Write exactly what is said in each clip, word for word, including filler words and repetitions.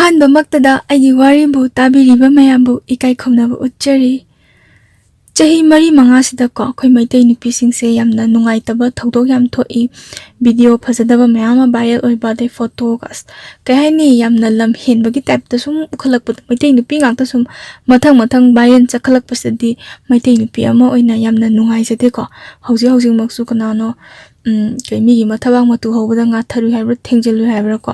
ꯑꯍꯥꯟꯕꯃꯛꯇꯗ ꯑꯩꯒꯤ ꯋꯥꯔꯤꯕꯨ ꯇꯥꯕꯤꯔꯤꯕ ꯃꯌꯥꯝꯕꯨ ꯏꯀꯥꯏ ꯈꯨꯝꯅꯕ ꯎꯠꯆꯔꯤ꯫ ꯆꯍꯤ ꯃꯔꯤ ꯃꯉꯥꯁꯤꯗꯀꯣ, ꯑꯩꯈꯣꯏ ꯃꯩꯇꯩ ꯅꯨꯄꯤꯁꯤꯡꯁꯦ ꯌꯥꯝꯅ ꯅꯨꯡꯉꯥꯏꯇꯕ ꯊꯧꯗꯣꯛ ꯌꯥꯝ ꯊꯣꯛꯏ꯫ ꯚꯤꯗꯤꯑꯣ ꯐꯖꯗꯕ ꯃꯌꯥꯝ ꯑꯃ ꯚꯥꯏꯔꯦꯜ ꯑꯣꯏꯕ, ꯑꯗꯩ ꯐꯣꯇꯣꯒ, ꯑꯁ, ꯀꯩ ꯍꯥꯏꯅꯤ, ꯌꯥꯝꯅ ꯂꯝ ꯍꯦꯟꯕꯒꯤ ꯇꯥꯏꯞꯇ ꯁꯨꯝ ꯎꯈꯠꯂꯛꯄꯗꯣ, ꯃꯩꯇꯩ ꯅꯨꯄꯤ ꯉꯥꯛꯇ ꯁꯨꯝ ꯃꯊꯪ ꯃꯊꯪ ꯚꯥꯏꯔꯦꯜ ꯆꯠꯈꯠꯂꯛꯄꯁꯤꯗꯗꯤ ꯃꯩꯇꯩ ꯅꯨꯄꯤ ꯑꯃ ꯑꯣꯏꯅ ꯌꯥꯝꯅ ꯅꯨꯡꯉꯥꯏꯖꯗꯦꯀꯣ꯫ ꯍꯧꯖꯤꯛ ꯍꯧꯖꯤꯛꯃꯛꯁꯨ ꯀꯅꯥꯅꯣ, ꯎꯝ, ꯀꯩ, ꯃꯤꯒꯤ ꯃꯊꯕꯥꯛ ꯃꯇꯨ ꯍꯧꯕꯗ ꯉꯥ ꯊꯔꯨꯏ ꯍꯥꯏꯕ꯭ꯔꯥ, ꯊꯦꯡꯖꯤꯜꯂꯨꯏ ꯍꯥꯏꯕ꯭ꯔꯥ ꯀꯣ,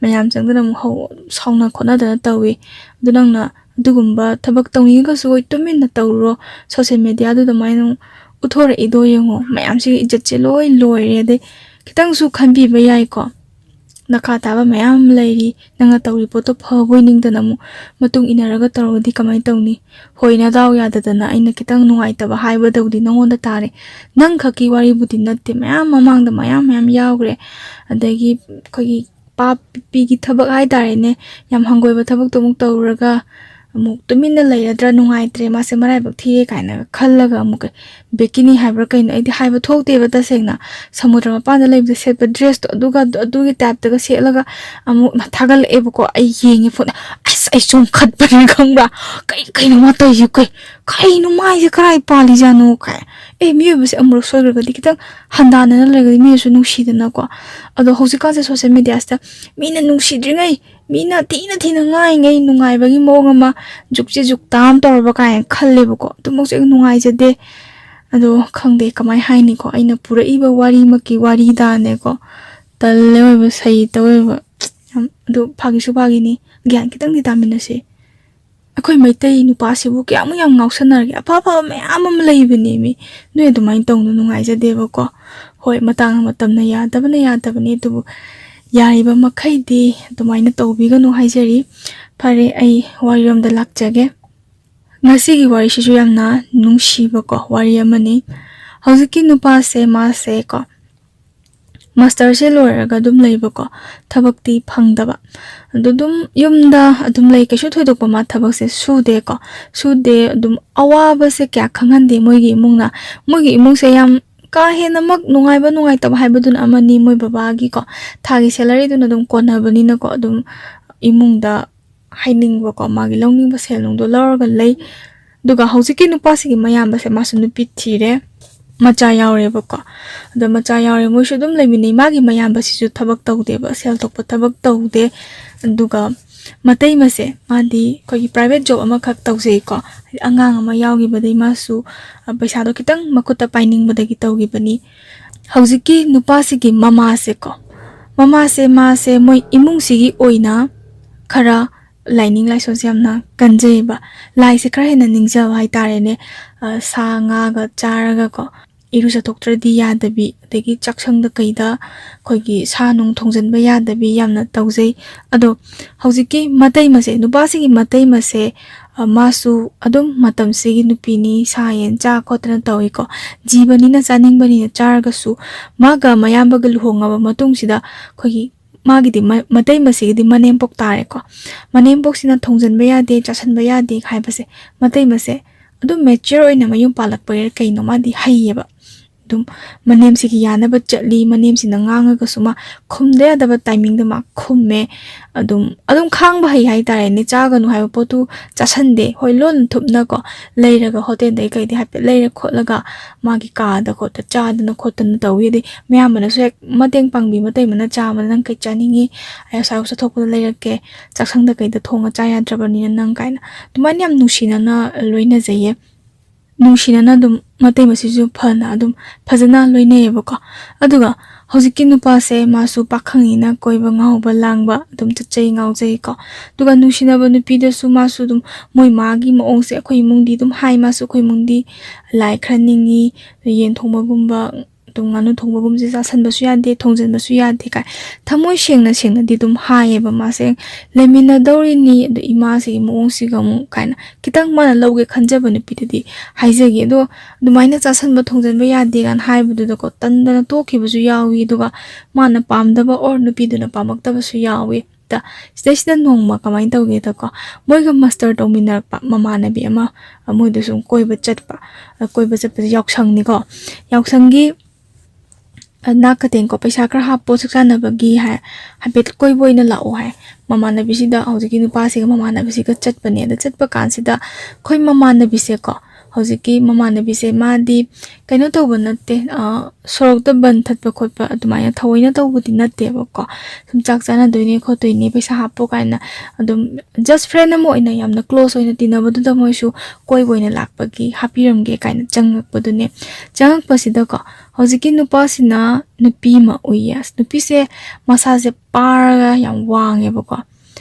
ꯃꯌꯥꯝ ꯆꯪꯗꯅ ꯑꯃꯨꯛ ꯍꯧ-, ꯁꯥꯎꯅ ꯈꯣꯠꯅꯗꯅ ꯇꯧꯏ꯫ ꯑꯗꯨ ꯅꯪꯅ ꯑꯗꯨꯒꯨꯝꯕ ꯊꯕꯛ ꯇꯧꯅꯤꯡꯉꯒꯁꯨ ꯍꯣꯏ ꯇꯨꯃꯤꯟꯅ ꯇꯧꯔꯨꯔꯣ꯫ ꯁꯣꯁꯦꯜ ꯃꯦꯗꯤꯌꯥꯗꯨꯗ ꯑꯗꯨꯃꯥꯏꯅ ꯎꯠꯊꯣꯔꯛꯏꯗꯣ ꯌꯦꯡꯉꯣ, ꯃꯌꯥꯝꯁꯤꯒꯤ ꯏꯖꯠꯁꯦ ꯂꯣꯏ ꯂꯣꯏꯔꯦ꯫ ꯑꯗꯩ ꯈꯤꯇꯪꯁꯨ ꯈꯟꯕꯤꯕ ꯌꯥꯏꯀꯣ, ꯅꯈꯥ ꯇꯥꯕ ꯃꯌꯥꯝ ꯑꯃ ꯂꯩꯔꯤ꯫ ꯅꯪꯅ ꯇꯧꯔꯤ ꯄꯣꯠꯇꯣ ꯐꯕꯣꯏ ꯅꯤꯡꯗꯅ ꯑꯃꯨꯛ ꯃꯇꯨꯡ ꯏꯟꯅꯔꯒ ꯇꯧꯔꯒꯗꯤ ꯀꯃꯥꯏꯅ ꯇꯧꯅꯤ? ꯍꯣꯏ, ꯅꯗꯥꯎ ꯌꯥꯗꯗꯅ ꯑꯩꯅ ꯈꯤꯇꯪ ꯅꯨꯡꯉꯥꯏꯇꯕ ꯍꯥꯏꯕꯗꯧꯗꯤ ꯅꯉꯣꯟꯗ ꯇꯥꯔꯦ꯫ ꯅꯪ ꯈꯛꯀꯤ ꯋꯥꯔꯤꯕꯨꯗꯤ ꯅꯠꯇꯦ, ꯃꯌꯥꯝ ꯃꯃꯥꯡꯗ ꯃꯌꯥꯝ ꯃꯌꯥꯝ ꯌꯥꯎꯈ꯭ꯔꯦ꯫ ꯑꯗꯒꯤ ꯑꯩꯈꯣꯏꯒꯤ ꯄꯥꯄꯤꯒꯤ ꯊꯕꯛ ꯍꯥꯏꯇꯥꯔꯦꯅꯦ, ꯌꯥꯝ ꯍꯪꯒꯣꯏꯕ ꯊꯕꯛꯇꯣ ꯑꯃꯨꯛ ꯇꯧꯔꯒ ꯑꯃꯨꯛ ꯇꯨꯃꯤꯟꯅ ꯂꯩꯔꯗ꯭ꯔꯥ, ꯅꯨꯡꯉꯥꯏꯇ꯭ꯔꯦ, ꯃꯥꯁꯦ ꯃꯔꯥꯏꯕꯛ ꯊꯤꯔꯦ ꯀꯥꯏꯅꯒ ꯈꯜꯂꯒ ꯑꯃꯨꯛ ꯕꯦꯀꯤꯅꯤ ꯍꯥꯏꯕ꯭ꯔꯥ ꯀꯩꯅꯣ, ꯑꯩꯗꯤ ꯍꯥꯏꯕ ꯊꯣꯛꯇꯦꯕ ꯇꯁꯦꯡꯅ꯫ ꯁꯃꯨꯗ꯭ꯔ ꯃꯄꯥꯟꯗ ꯂꯩꯕꯗ ꯁꯦꯠꯄ ꯗ꯭ꯔꯦꯁꯇꯣ ꯑꯗꯨꯒ ꯑꯗꯨ-, ꯑꯗꯨꯒꯤ ꯇꯥꯏꯞꯇꯒ ꯁꯦꯠꯂꯒ ꯑꯃꯨꯛ ꯊꯥꯒꯠꯂꯛꯑꯦꯕꯀꯣ꯫ ꯑꯩ ꯌꯦꯡꯉꯦ ꯐꯣꯟ, ꯑꯁ, ꯑꯩ ꯆꯣꯡꯈꯠꯄꯅꯤ ꯈꯪꯕ꯭ꯔꯥ? "ꯀꯩ, ꯀꯩꯅꯣ ꯃꯥ ꯇꯧꯔꯤꯁꯤ? ꯀꯩ, ꯀꯩꯅꯣ ꯃꯥꯏꯁꯦ ꯀꯔꯥꯏ ꯄꯥꯜꯂꯤꯖꯥꯠꯅꯣ?" ꯀꯥꯏ꯫ ꯑꯦ, ꯃꯤꯑꯣꯏꯕꯁꯦ ꯑꯃꯨꯔꯛ ꯁꯣꯏꯈ꯭ꯔꯒꯗꯤ ꯈꯤꯇꯪ ꯍꯟꯗꯥꯅꯅ ꯂꯩꯔꯒꯗꯤ ꯃꯤꯅꯁꯨ ꯅꯨꯡꯁꯤꯗꯅꯀꯣ꯫ ꯑꯗꯣ ꯍꯧꯖꯤꯛꯀꯥꯟꯁꯦ ꯁꯣꯁꯦꯜ ꯃꯦꯗꯤꯌꯥꯁꯤꯗ ꯃꯤꯅ ꯅꯨꯡꯁꯤꯗ꯭ꯔꯤꯉꯩ, ꯃꯤꯅ ꯊꯤꯅ ꯊꯤꯅ ꯉꯥꯡꯉꯤꯉꯩ ꯅꯨꯡꯉꯥꯏꯕꯒꯤ ꯃꯑꯣꯡ ꯑꯃ, ꯖꯨꯛꯁꯦ ꯖꯨꯛꯇꯥꯝ ꯇꯧꯔꯕ ꯀꯥꯏꯅ ꯈꯜꯂꯦꯕꯀꯣ꯫ ꯑꯗꯨꯃꯛꯁꯨ ꯑꯩ ꯅꯨꯡꯉꯥꯏꯖꯗꯦ꯫ ꯑꯗꯣ ꯈꯪꯗꯦ ꯀꯃꯥꯏ ꯍꯥꯏꯅꯤꯀꯣ, ꯑꯩꯅ ꯄꯨꯔꯛꯏꯕ ꯋꯥꯔꯤꯃꯛꯀꯤ ꯋꯥꯔꯤꯗꯥꯅꯦꯀꯣ꯫ ꯇꯜꯂꯦ ꯑꯣꯏꯕ, ꯁꯩ ꯇꯧꯋꯦꯕ꯫ ꯌꯥꯝ, ꯑꯗꯣ ꯐꯥꯒꯤꯁꯨ ꯐꯥꯒꯤꯅꯤ, ꯒ꯭ꯌꯥꯟ ꯈꯤꯇꯪꯗꯤ ꯇꯥꯃꯤꯟꯅꯁꯦ꯫ ꯑꯩꯈꯣꯏ ꯃꯩꯇꯩ ꯅꯨꯄꯥꯁꯤꯕꯨ ꯀꯌꯥꯃꯨꯛ ꯌꯥꯝ ꯉꯥꯎꯁꯟꯅꯔꯒꯦ? ꯑꯐ ꯑꯐꯕ ꯃꯌꯥꯝ ꯑꯃ ꯂꯩꯕꯅꯦ ꯃꯤ꯫ ꯅꯣꯏ ꯑꯗꯨꯃꯥꯏꯅ ꯇꯧꯅꯨ, ꯅꯨꯡꯉꯥꯏꯖꯗꯦꯕꯀꯣ꯫ ꯍꯣꯏ, ꯃꯇꯥꯡ ꯃꯇꯝꯅ ꯌꯥꯗꯕꯅ ꯌꯥꯗꯕꯅꯦ, ꯑꯗꯨꯕꯨ ꯌꯥꯔꯤꯕ ꯃꯈꯩꯗꯤ ꯑꯗꯨꯃꯥꯏꯅ ꯇꯧꯕꯤꯒꯅꯨ ꯍꯥꯏꯖꯔꯤ꯫ ꯐꯔꯦ, ꯑꯩ ꯋꯥꯔꯤꯔꯣꯝꯗ ꯂꯥꯛꯆꯒꯦ꯫ ꯉꯁꯤꯒꯤ ꯋꯥꯔꯤꯁꯤꯁꯨ ꯌꯥꯝꯅ ꯅꯨꯡꯁꯤꯕꯀꯣ ꯋꯥꯔꯤ ꯑꯃꯅꯤ꯫ ꯍꯧꯖꯤꯛꯀꯤ ꯅꯨꯄꯥꯁꯦ, ꯃꯥꯁꯦ ꯀꯣ, ꯃꯥꯁꯇꯔꯁꯦ ꯂꯣꯏꯔꯒ ꯑꯗꯨꯝ ꯂꯩꯕꯀꯣ, ꯊꯕꯛꯇꯤ ꯐꯪꯗꯕ꯫ ꯑꯗꯨ ꯑꯗꯨꯝ ꯌꯨꯝꯗ ꯑꯗꯨꯝ ꯂꯩ, ꯀꯩꯁꯨ ꯊꯣꯏꯗꯣꯛꯄ ꯃꯥ ꯊꯕꯛꯁꯦ ꯁꯨꯗꯦꯀꯣ, ꯁꯨꯗꯦ꯫ ꯑꯗꯨꯝ ꯑꯋꯥꯕꯁꯦ ꯀꯌꯥ ꯈꯪꯍꯟꯗꯦ ꯃꯣꯏꯒꯤ ꯏꯃꯨꯡꯅ꯫ ꯃꯣꯏꯒꯤ ꯏꯃꯨꯡꯁꯦ ꯌꯥꯝ ꯀꯥ ꯍꯦꯟꯅꯃꯛ ꯅꯨꯡꯉꯥꯏꯕ ꯅꯨꯡꯉꯥꯏꯇꯕ ꯍꯥꯏꯕꯗꯨꯅ ꯑꯃꯅꯤ, ꯃꯣꯏ ꯕꯕꯥꯒꯤꯀꯣ ꯊꯥꯒꯤ ꯁꯦꯂꯔꯤꯗꯨꯅ ꯑꯗꯨꯝ ꯀꯣꯟꯅꯕꯅꯤꯅꯀꯣ, ꯑꯗꯨꯝ ꯏꯃꯨꯡꯗ ꯍꯥꯏꯅꯤꯡꯕꯀꯣ, ꯃꯥꯒꯤ ꯂꯧꯅꯤꯡꯕ ꯁꯦꯜ ꯅꯨꯡꯗꯣ ꯂꯧꯔꯒ ꯂꯩ꯫ ꯑꯗꯨꯒ ꯍꯧꯖꯤꯛꯀꯤ ꯅꯨꯄꯥꯁꯤꯒꯤ ꯃꯌꯥꯝꯕꯁꯦ, ꯃꯥꯁꯨ ꯅꯨꯄꯤ ꯊꯤꯔꯦ, ꯃꯆꯥ ꯌꯥꯎꯔꯦꯕꯀꯣ꯫ ꯑꯗꯣ ꯃꯆꯥ ꯌꯥꯎꯔꯦ, ꯃꯣꯏꯁꯨ ꯑꯗꯨꯝ ꯂꯩꯃꯤꯟꯅꯩ꯫ ꯃꯥꯒꯤ ꯃꯌꯥꯝꯕꯁꯤꯁꯨ ꯊꯕꯛ ꯇꯧꯗꯦꯕ, ꯁꯦꯜ ꯊꯣꯛꯄ ꯊꯕꯛ ꯇꯧꯗꯦ꯫ ꯑꯗꯨꯒ ꯃꯇꯩꯃꯁꯦ, ꯃꯥꯗꯤ ꯑꯩꯈꯣꯏꯒꯤ private job ꯑꯃꯈꯛ ꯇꯧꯖꯩꯀꯣ, ꯍꯥꯏꯗꯤ ꯑꯉꯥꯡ ꯑꯃ ꯌꯥꯎꯈꯤꯕꯗꯒꯤ ꯃꯥꯁꯨ, ꯑ, ꯄꯩꯁꯥꯗꯣ ꯈꯤꯇꯪ ꯃꯈꯨꯠꯇ ꯄꯥꯏꯅꯤꯡꯕꯗꯒꯤ ꯇꯧꯈꯤꯕꯅꯤ꯫ ꯍꯧꯖꯤꯛꯀꯤ ꯅꯨꯄꯥꯁꯤꯒꯤ ꯃꯃꯥꯁꯦꯀꯣ, ꯃꯃꯥꯁꯦ, ꯃꯥꯁꯦ ꯃꯣꯏ ꯏꯃꯨꯡꯁꯤꯒꯤ ꯑꯣꯏꯅ ꯈꯔ ꯂꯥꯏꯅꯤꯡ ꯂꯥꯏꯁꯣꯟꯁꯦ ꯌꯥꯝꯅ ꯀꯟꯖꯩꯌꯦꯕ꯫ ꯂꯥꯏꯁꯦ ꯈꯔ ꯍꯦꯟꯅ ꯅꯤꯡꯖꯕ ꯍꯥꯏꯇꯥꯔꯦꯅꯦ꯫ ꯑ, ꯁꯥ ꯉꯥꯒ ꯆꯥꯔꯒꯀꯣ, ꯏꯔꯨꯖꯊꯣꯛꯇ꯭ꯔꯗꯤ ꯌꯥꯗꯕꯤ, ꯑꯗꯒꯤ ꯆꯥꯛꯁꯪꯗ ꯀꯩꯗ ꯑꯩꯈꯣꯏꯒꯤ ꯁꯥ ꯅꯨꯡ ꯊꯣꯡꯖꯤꯟꯕ ꯌꯥꯗꯕꯤ ꯌꯥꯝꯅ ꯇꯧꯖꯩ꯫ ꯑꯗꯣ ꯍꯧꯖꯤꯛꯀꯤ ꯃꯇꯩꯃꯁꯦ, ꯅꯨꯄꯥꯁꯤꯒꯤ ꯃꯇꯩꯃꯁꯦ, ꯑ, ꯃꯥꯁꯨ ꯑꯗꯨꯝ ꯃꯇꯝꯁꯤꯒꯤ ꯅꯨꯄꯤꯅꯤ, ꯁꯥ ꯌꯦꯟ ꯆꯥ ꯈꯣꯠꯇꯅ ꯇꯧꯏꯀꯣ꯫ ꯖꯤꯕꯅꯤꯅ ꯆꯥꯅꯤꯡꯕꯅꯤꯅ ꯆꯥꯔꯒꯁꯨ, ꯃꯥꯒ ꯃꯌꯥꯝꯕꯒ ꯂꯨꯍꯣꯡꯉꯕ ꯃꯇꯨꯡꯁꯤꯗ ꯑꯩꯈꯣꯏꯒꯤ ꯃꯥꯒꯤꯗꯤ ꯃ-, ꯃꯇꯩꯃꯁꯤꯒꯤꯗꯤ ꯃꯅꯦꯝꯄꯣꯛ ꯇꯥꯔꯦꯀꯣ꯫ ꯃꯅꯦꯝꯄꯣꯛꯁꯤꯅ ꯊꯣꯡꯖꯤꯟꯕ ꯌꯥꯗꯦ, ꯆꯥꯁꯟꯕ ꯌꯥꯗꯦ ꯍꯥꯏꯕꯁꯦ, ꯃꯇꯩꯃꯁꯦ ꯑꯗꯨꯝ mature ꯑꯣꯏꯅ ꯃꯌꯨꯝ ꯄꯥꯜꯂꯛꯄꯩꯔꯥ ꯀꯩꯅꯣ, ꯃꯥꯗꯤ ꯍꯩꯌꯦꯕ꯫ ꯑꯗꯨꯝ ꯃꯅꯦꯝꯁꯤꯒꯤ ꯌꯥꯅꯕ ꯆꯠꯂꯤ, ꯃꯅꯦꯝꯁꯤꯅ ꯉꯥꯡꯉꯒꯁꯨ ꯃꯥ ꯈꯨꯝꯗ ꯌꯥꯗꯕ timingꯗ ꯃꯥ ꯈꯨꯝꯃꯦ꯫ ꯑꯗꯨꯝ, ꯑꯗꯨꯝ ꯈꯥꯡꯕ ꯍꯩ ꯍꯥꯏꯇꯥꯔꯦꯅꯦ꯫ ꯆꯥꯒꯅꯨ ꯍꯥꯏꯕ ꯄꯣꯠꯇꯨ ꯆꯥꯁꯟꯗꯦ꯫ ꯍꯣꯏ, ꯂꯣꯟꯅ ꯊꯨꯞꯅꯀꯣ, ꯂꯩꯔꯒ ꯍꯣꯇꯦꯜꯗꯒꯤ ꯀꯩꯗꯩ ꯍꯥꯏꯐꯦꯠ ꯂꯩꯔ ꯈꯣꯠꯂꯒ ꯃꯥꯒꯤ ꯀꯥꯗ ꯈꯣꯠꯇ ꯆꯥꯗꯅ ꯈꯣꯠꯇꯅ ꯇꯧꯋꯤ꯫ ꯑꯗꯩ ꯃꯌꯥꯝꯕꯅꯁꯨ ꯍꯦꯛ ꯃꯇꯦꯡ ꯄꯥꯡꯕꯤ, "ꯃꯇꯩꯃꯅ ꯆꯥꯕꯗ ꯅꯪ ꯀꯩ ꯆꯥꯅꯤꯡꯉꯤ? ꯑꯩ ꯑꯁ꯭ꯋꯥꯏꯐꯥꯎ ꯆꯠꯊꯣꯛꯄꯗ ꯂꯩꯔꯛꯀꯦ, ꯆꯥꯛꯁꯪꯗ ꯀꯩꯗ ꯊꯣꯡꯉ ꯆꯥ ꯌꯥꯗ꯭ꯔꯕꯅꯤꯅ ꯅꯪ" ꯀꯥꯏꯅ ꯑꯗꯨꯃꯥꯏꯅ ꯌꯥꯝ ꯅꯨꯡꯁꯤꯅꯅ ꯂꯣꯏꯅꯖꯩꯌꯦ꯫ ꯅꯨꯡꯁꯤꯅꯅ ꯑꯗꯨꯝ ꯃꯇꯩ ꯃꯁꯤꯁꯨ ꯐꯅ ꯑꯗꯨꯝ ꯐꯖꯅ ꯂꯣꯏꯅꯩꯌꯦꯕꯀꯣ꯫ ꯑꯗꯨꯒ ꯍꯧꯖꯤꯛꯀꯤ ꯅꯨꯄꯥꯁꯦ, ꯃꯥꯁꯨ ꯄꯥꯈꯪꯅꯤꯅ ꯀꯣꯏꯕ ꯉꯥꯎꯕ ꯂꯥꯡꯕ ꯑꯗꯨꯝ ꯆꯠꯆꯩ, ꯉꯥꯎꯖꯩꯀꯣ꯫ ꯑꯗꯨꯒ ꯅꯨꯡꯁꯤꯅꯕ ꯅꯨꯄꯤꯗꯁꯨ ꯃꯥꯁꯨ ꯑꯗꯨꯝ, ꯃꯣꯏ ꯃꯥꯒꯤ ꯃꯑꯣꯡꯁꯦ ꯑꯩꯈꯣꯏ ꯏꯃꯨꯡꯗꯤ ꯑꯗꯨꯝ ꯍꯥꯏ, ꯃꯥꯁꯨ ꯑꯩꯈꯣꯏ ꯏꯃꯨꯡꯗꯤ ꯂꯥꯏ ꯈꯔ ꯅꯤꯡꯉꯤ, ꯌꯦꯟ ꯊꯣꯡꯕꯒꯨꯝꯕ, ꯑꯗꯨꯝ ꯉꯥꯅꯨ ꯊꯣꯡꯕꯒꯨꯝꯕꯁꯦ ꯆꯥꯁꯟꯕꯁꯨ ꯌꯥꯗꯦ, ꯊꯣꯡꯖꯤꯟꯕꯁꯨ ꯌꯥꯗꯦ ꯀꯥꯏ ꯊꯃꯣꯏ ꯁꯦꯡꯅ ꯁꯦꯡꯅꯗꯤ ꯑꯗꯨꯝ ꯍꯥꯏꯌꯦꯕ ꯃꯥꯁꯦ꯫ ꯂꯩꯃꯤꯟꯅꯗꯧꯔꯤꯅꯤ, ꯑꯗꯣ ꯏꯃꯥꯁꯤꯒꯤ ꯃꯑꯣꯡꯁꯤꯒ ꯑꯃꯨꯛ ꯀꯥꯏꯅ ꯈꯤꯇꯪ ꯃꯥꯅ ꯂꯧꯒꯦ ꯈꯟꯖꯕ ꯅꯨꯄꯤꯗꯗꯤ ꯍꯥꯏꯖꯒꯦ꯫ ꯑꯗꯣ ꯑꯗꯨꯃꯥꯏꯅ ꯆꯥꯁꯟꯕ ꯊꯣꯡꯖꯤꯟꯕ ꯌꯥꯗꯦ ꯀꯥꯏꯅ ꯍꯥꯏꯕꯗꯨꯗꯀꯣ, ꯇꯟꯗꯅ ꯇꯣꯛꯈꯤꯕꯁꯨ ꯌꯥꯎꯏ, ꯑꯗꯨꯒ ꯃꯥꯅ ꯄꯥꯝꯗꯕ or ꯅꯨꯄꯤꯗꯨꯅ ꯄꯥꯝꯃꯛꯇꯕꯁꯨ ꯌꯥꯎꯏ꯫ ꯇ-, ꯁꯤꯗꯩꯁꯤꯗ ꯅꯣꯡꯃ ꯀꯃꯥꯏꯅ ꯇꯧꯒꯦꯗꯀꯣ, ꯃꯣꯏꯒ master ꯇꯧꯃꯤꯟꯅꯔꯛꯄ ꯃꯃꯥꯟꯅꯕꯤ ꯑꯃ, ꯑ, ꯃꯣꯏꯗ ꯁꯨꯝ ꯀꯣꯏꯕ ꯆꯠꯄ, ꯑ, ꯀꯣꯏꯕ ꯆꯠꯄꯁꯦ ꯌꯥꯎꯁꯪꯅꯤꯀꯣ꯫ ꯌꯥꯎꯁꯪꯒꯤ ꯅꯥꯛ ꯀꯇꯦꯡꯀꯣ, ꯄꯩꯁꯥ ꯈꯔ ꯍꯥꯞꯄꯣ, ꯆꯥꯛ ꯆꯥꯅꯕꯒꯤ ꯍꯥꯏ, ꯍꯥꯏꯐꯦꯠ ꯀꯣꯏꯕ ꯑꯣꯏꯅ ꯂꯥꯛꯑꯣ ꯍꯥꯏ꯫ ꯃꯃꯥꯟꯅꯕꯤꯁꯤꯗ, ꯍꯧꯖꯤꯛꯀꯤ ꯅꯨꯄꯥꯁꯤꯒ ꯃꯃꯥꯟꯅꯕꯤꯁꯤꯒ ꯆꯠꯄꯅꯦ꯫ ꯑꯗ ꯆꯠꯄ ꯀꯥꯟꯁꯤꯗ ꯑꯩꯈꯣꯏ ꯃꯃꯥꯟꯅꯕꯤꯁꯦꯀꯣ, ꯍꯧꯖꯤꯛꯀꯤ ꯃꯃꯥꯟꯅꯕꯤꯁꯦ ꯃꯥꯗꯤ ꯀꯩꯅꯣ ꯇꯧꯕ ꯅꯠꯇꯦ, ꯁꯣꯔꯣꯛꯇ ꯕꯟ ꯊꯠꯄ ꯈꯣꯠꯄ ꯑꯗꯨꯃꯥꯏꯅ ꯊꯑꯣꯏꯅ ꯇꯧꯕꯗꯤ ꯅꯠꯇꯦꯕꯀꯣ꯫ ꯁꯨꯝ ꯆꯥꯛ ꯆꯥꯅꯗꯣꯏꯅꯦ ꯈꯣꯠꯇꯣꯏꯅꯦ, ꯄꯩꯁꯥ ꯍꯥꯞꯄꯣ ꯀꯥꯏꯅ ꯑꯗꯨꯝ just friend ꯑꯃ ꯑꯣꯏꯅ, ꯌꯥꯝꯅ close ꯑꯣꯏꯅ ꯇꯤꯟꯅꯕꯗꯨꯗ ꯃꯣꯏꯁꯨ ꯀꯣꯏꯕ ꯑꯣꯏꯅ ꯂꯥꯛꯄꯒꯤ ꯍꯥꯞꯄꯤꯔꯝꯒꯦ ꯀꯥꯏꯅ ꯆꯪꯉꯛꯄꯗꯨꯅꯦ꯫ ꯆꯪꯉꯛꯄꯁꯤꯗꯀꯣ, ꯍꯧꯖꯤꯛꯀꯤ ꯅꯨꯄꯥꯁꯤꯅ ꯅꯨꯄꯤ ꯑꯃ ꯎꯏꯌꯦ꯫ ꯑꯁ, ꯅꯨꯄꯤꯁꯦ ꯃꯁꯥꯁꯦ ꯄꯥꯔꯒ ꯌꯥꯝ ꯋꯥꯡꯉꯦꯕꯀꯣ,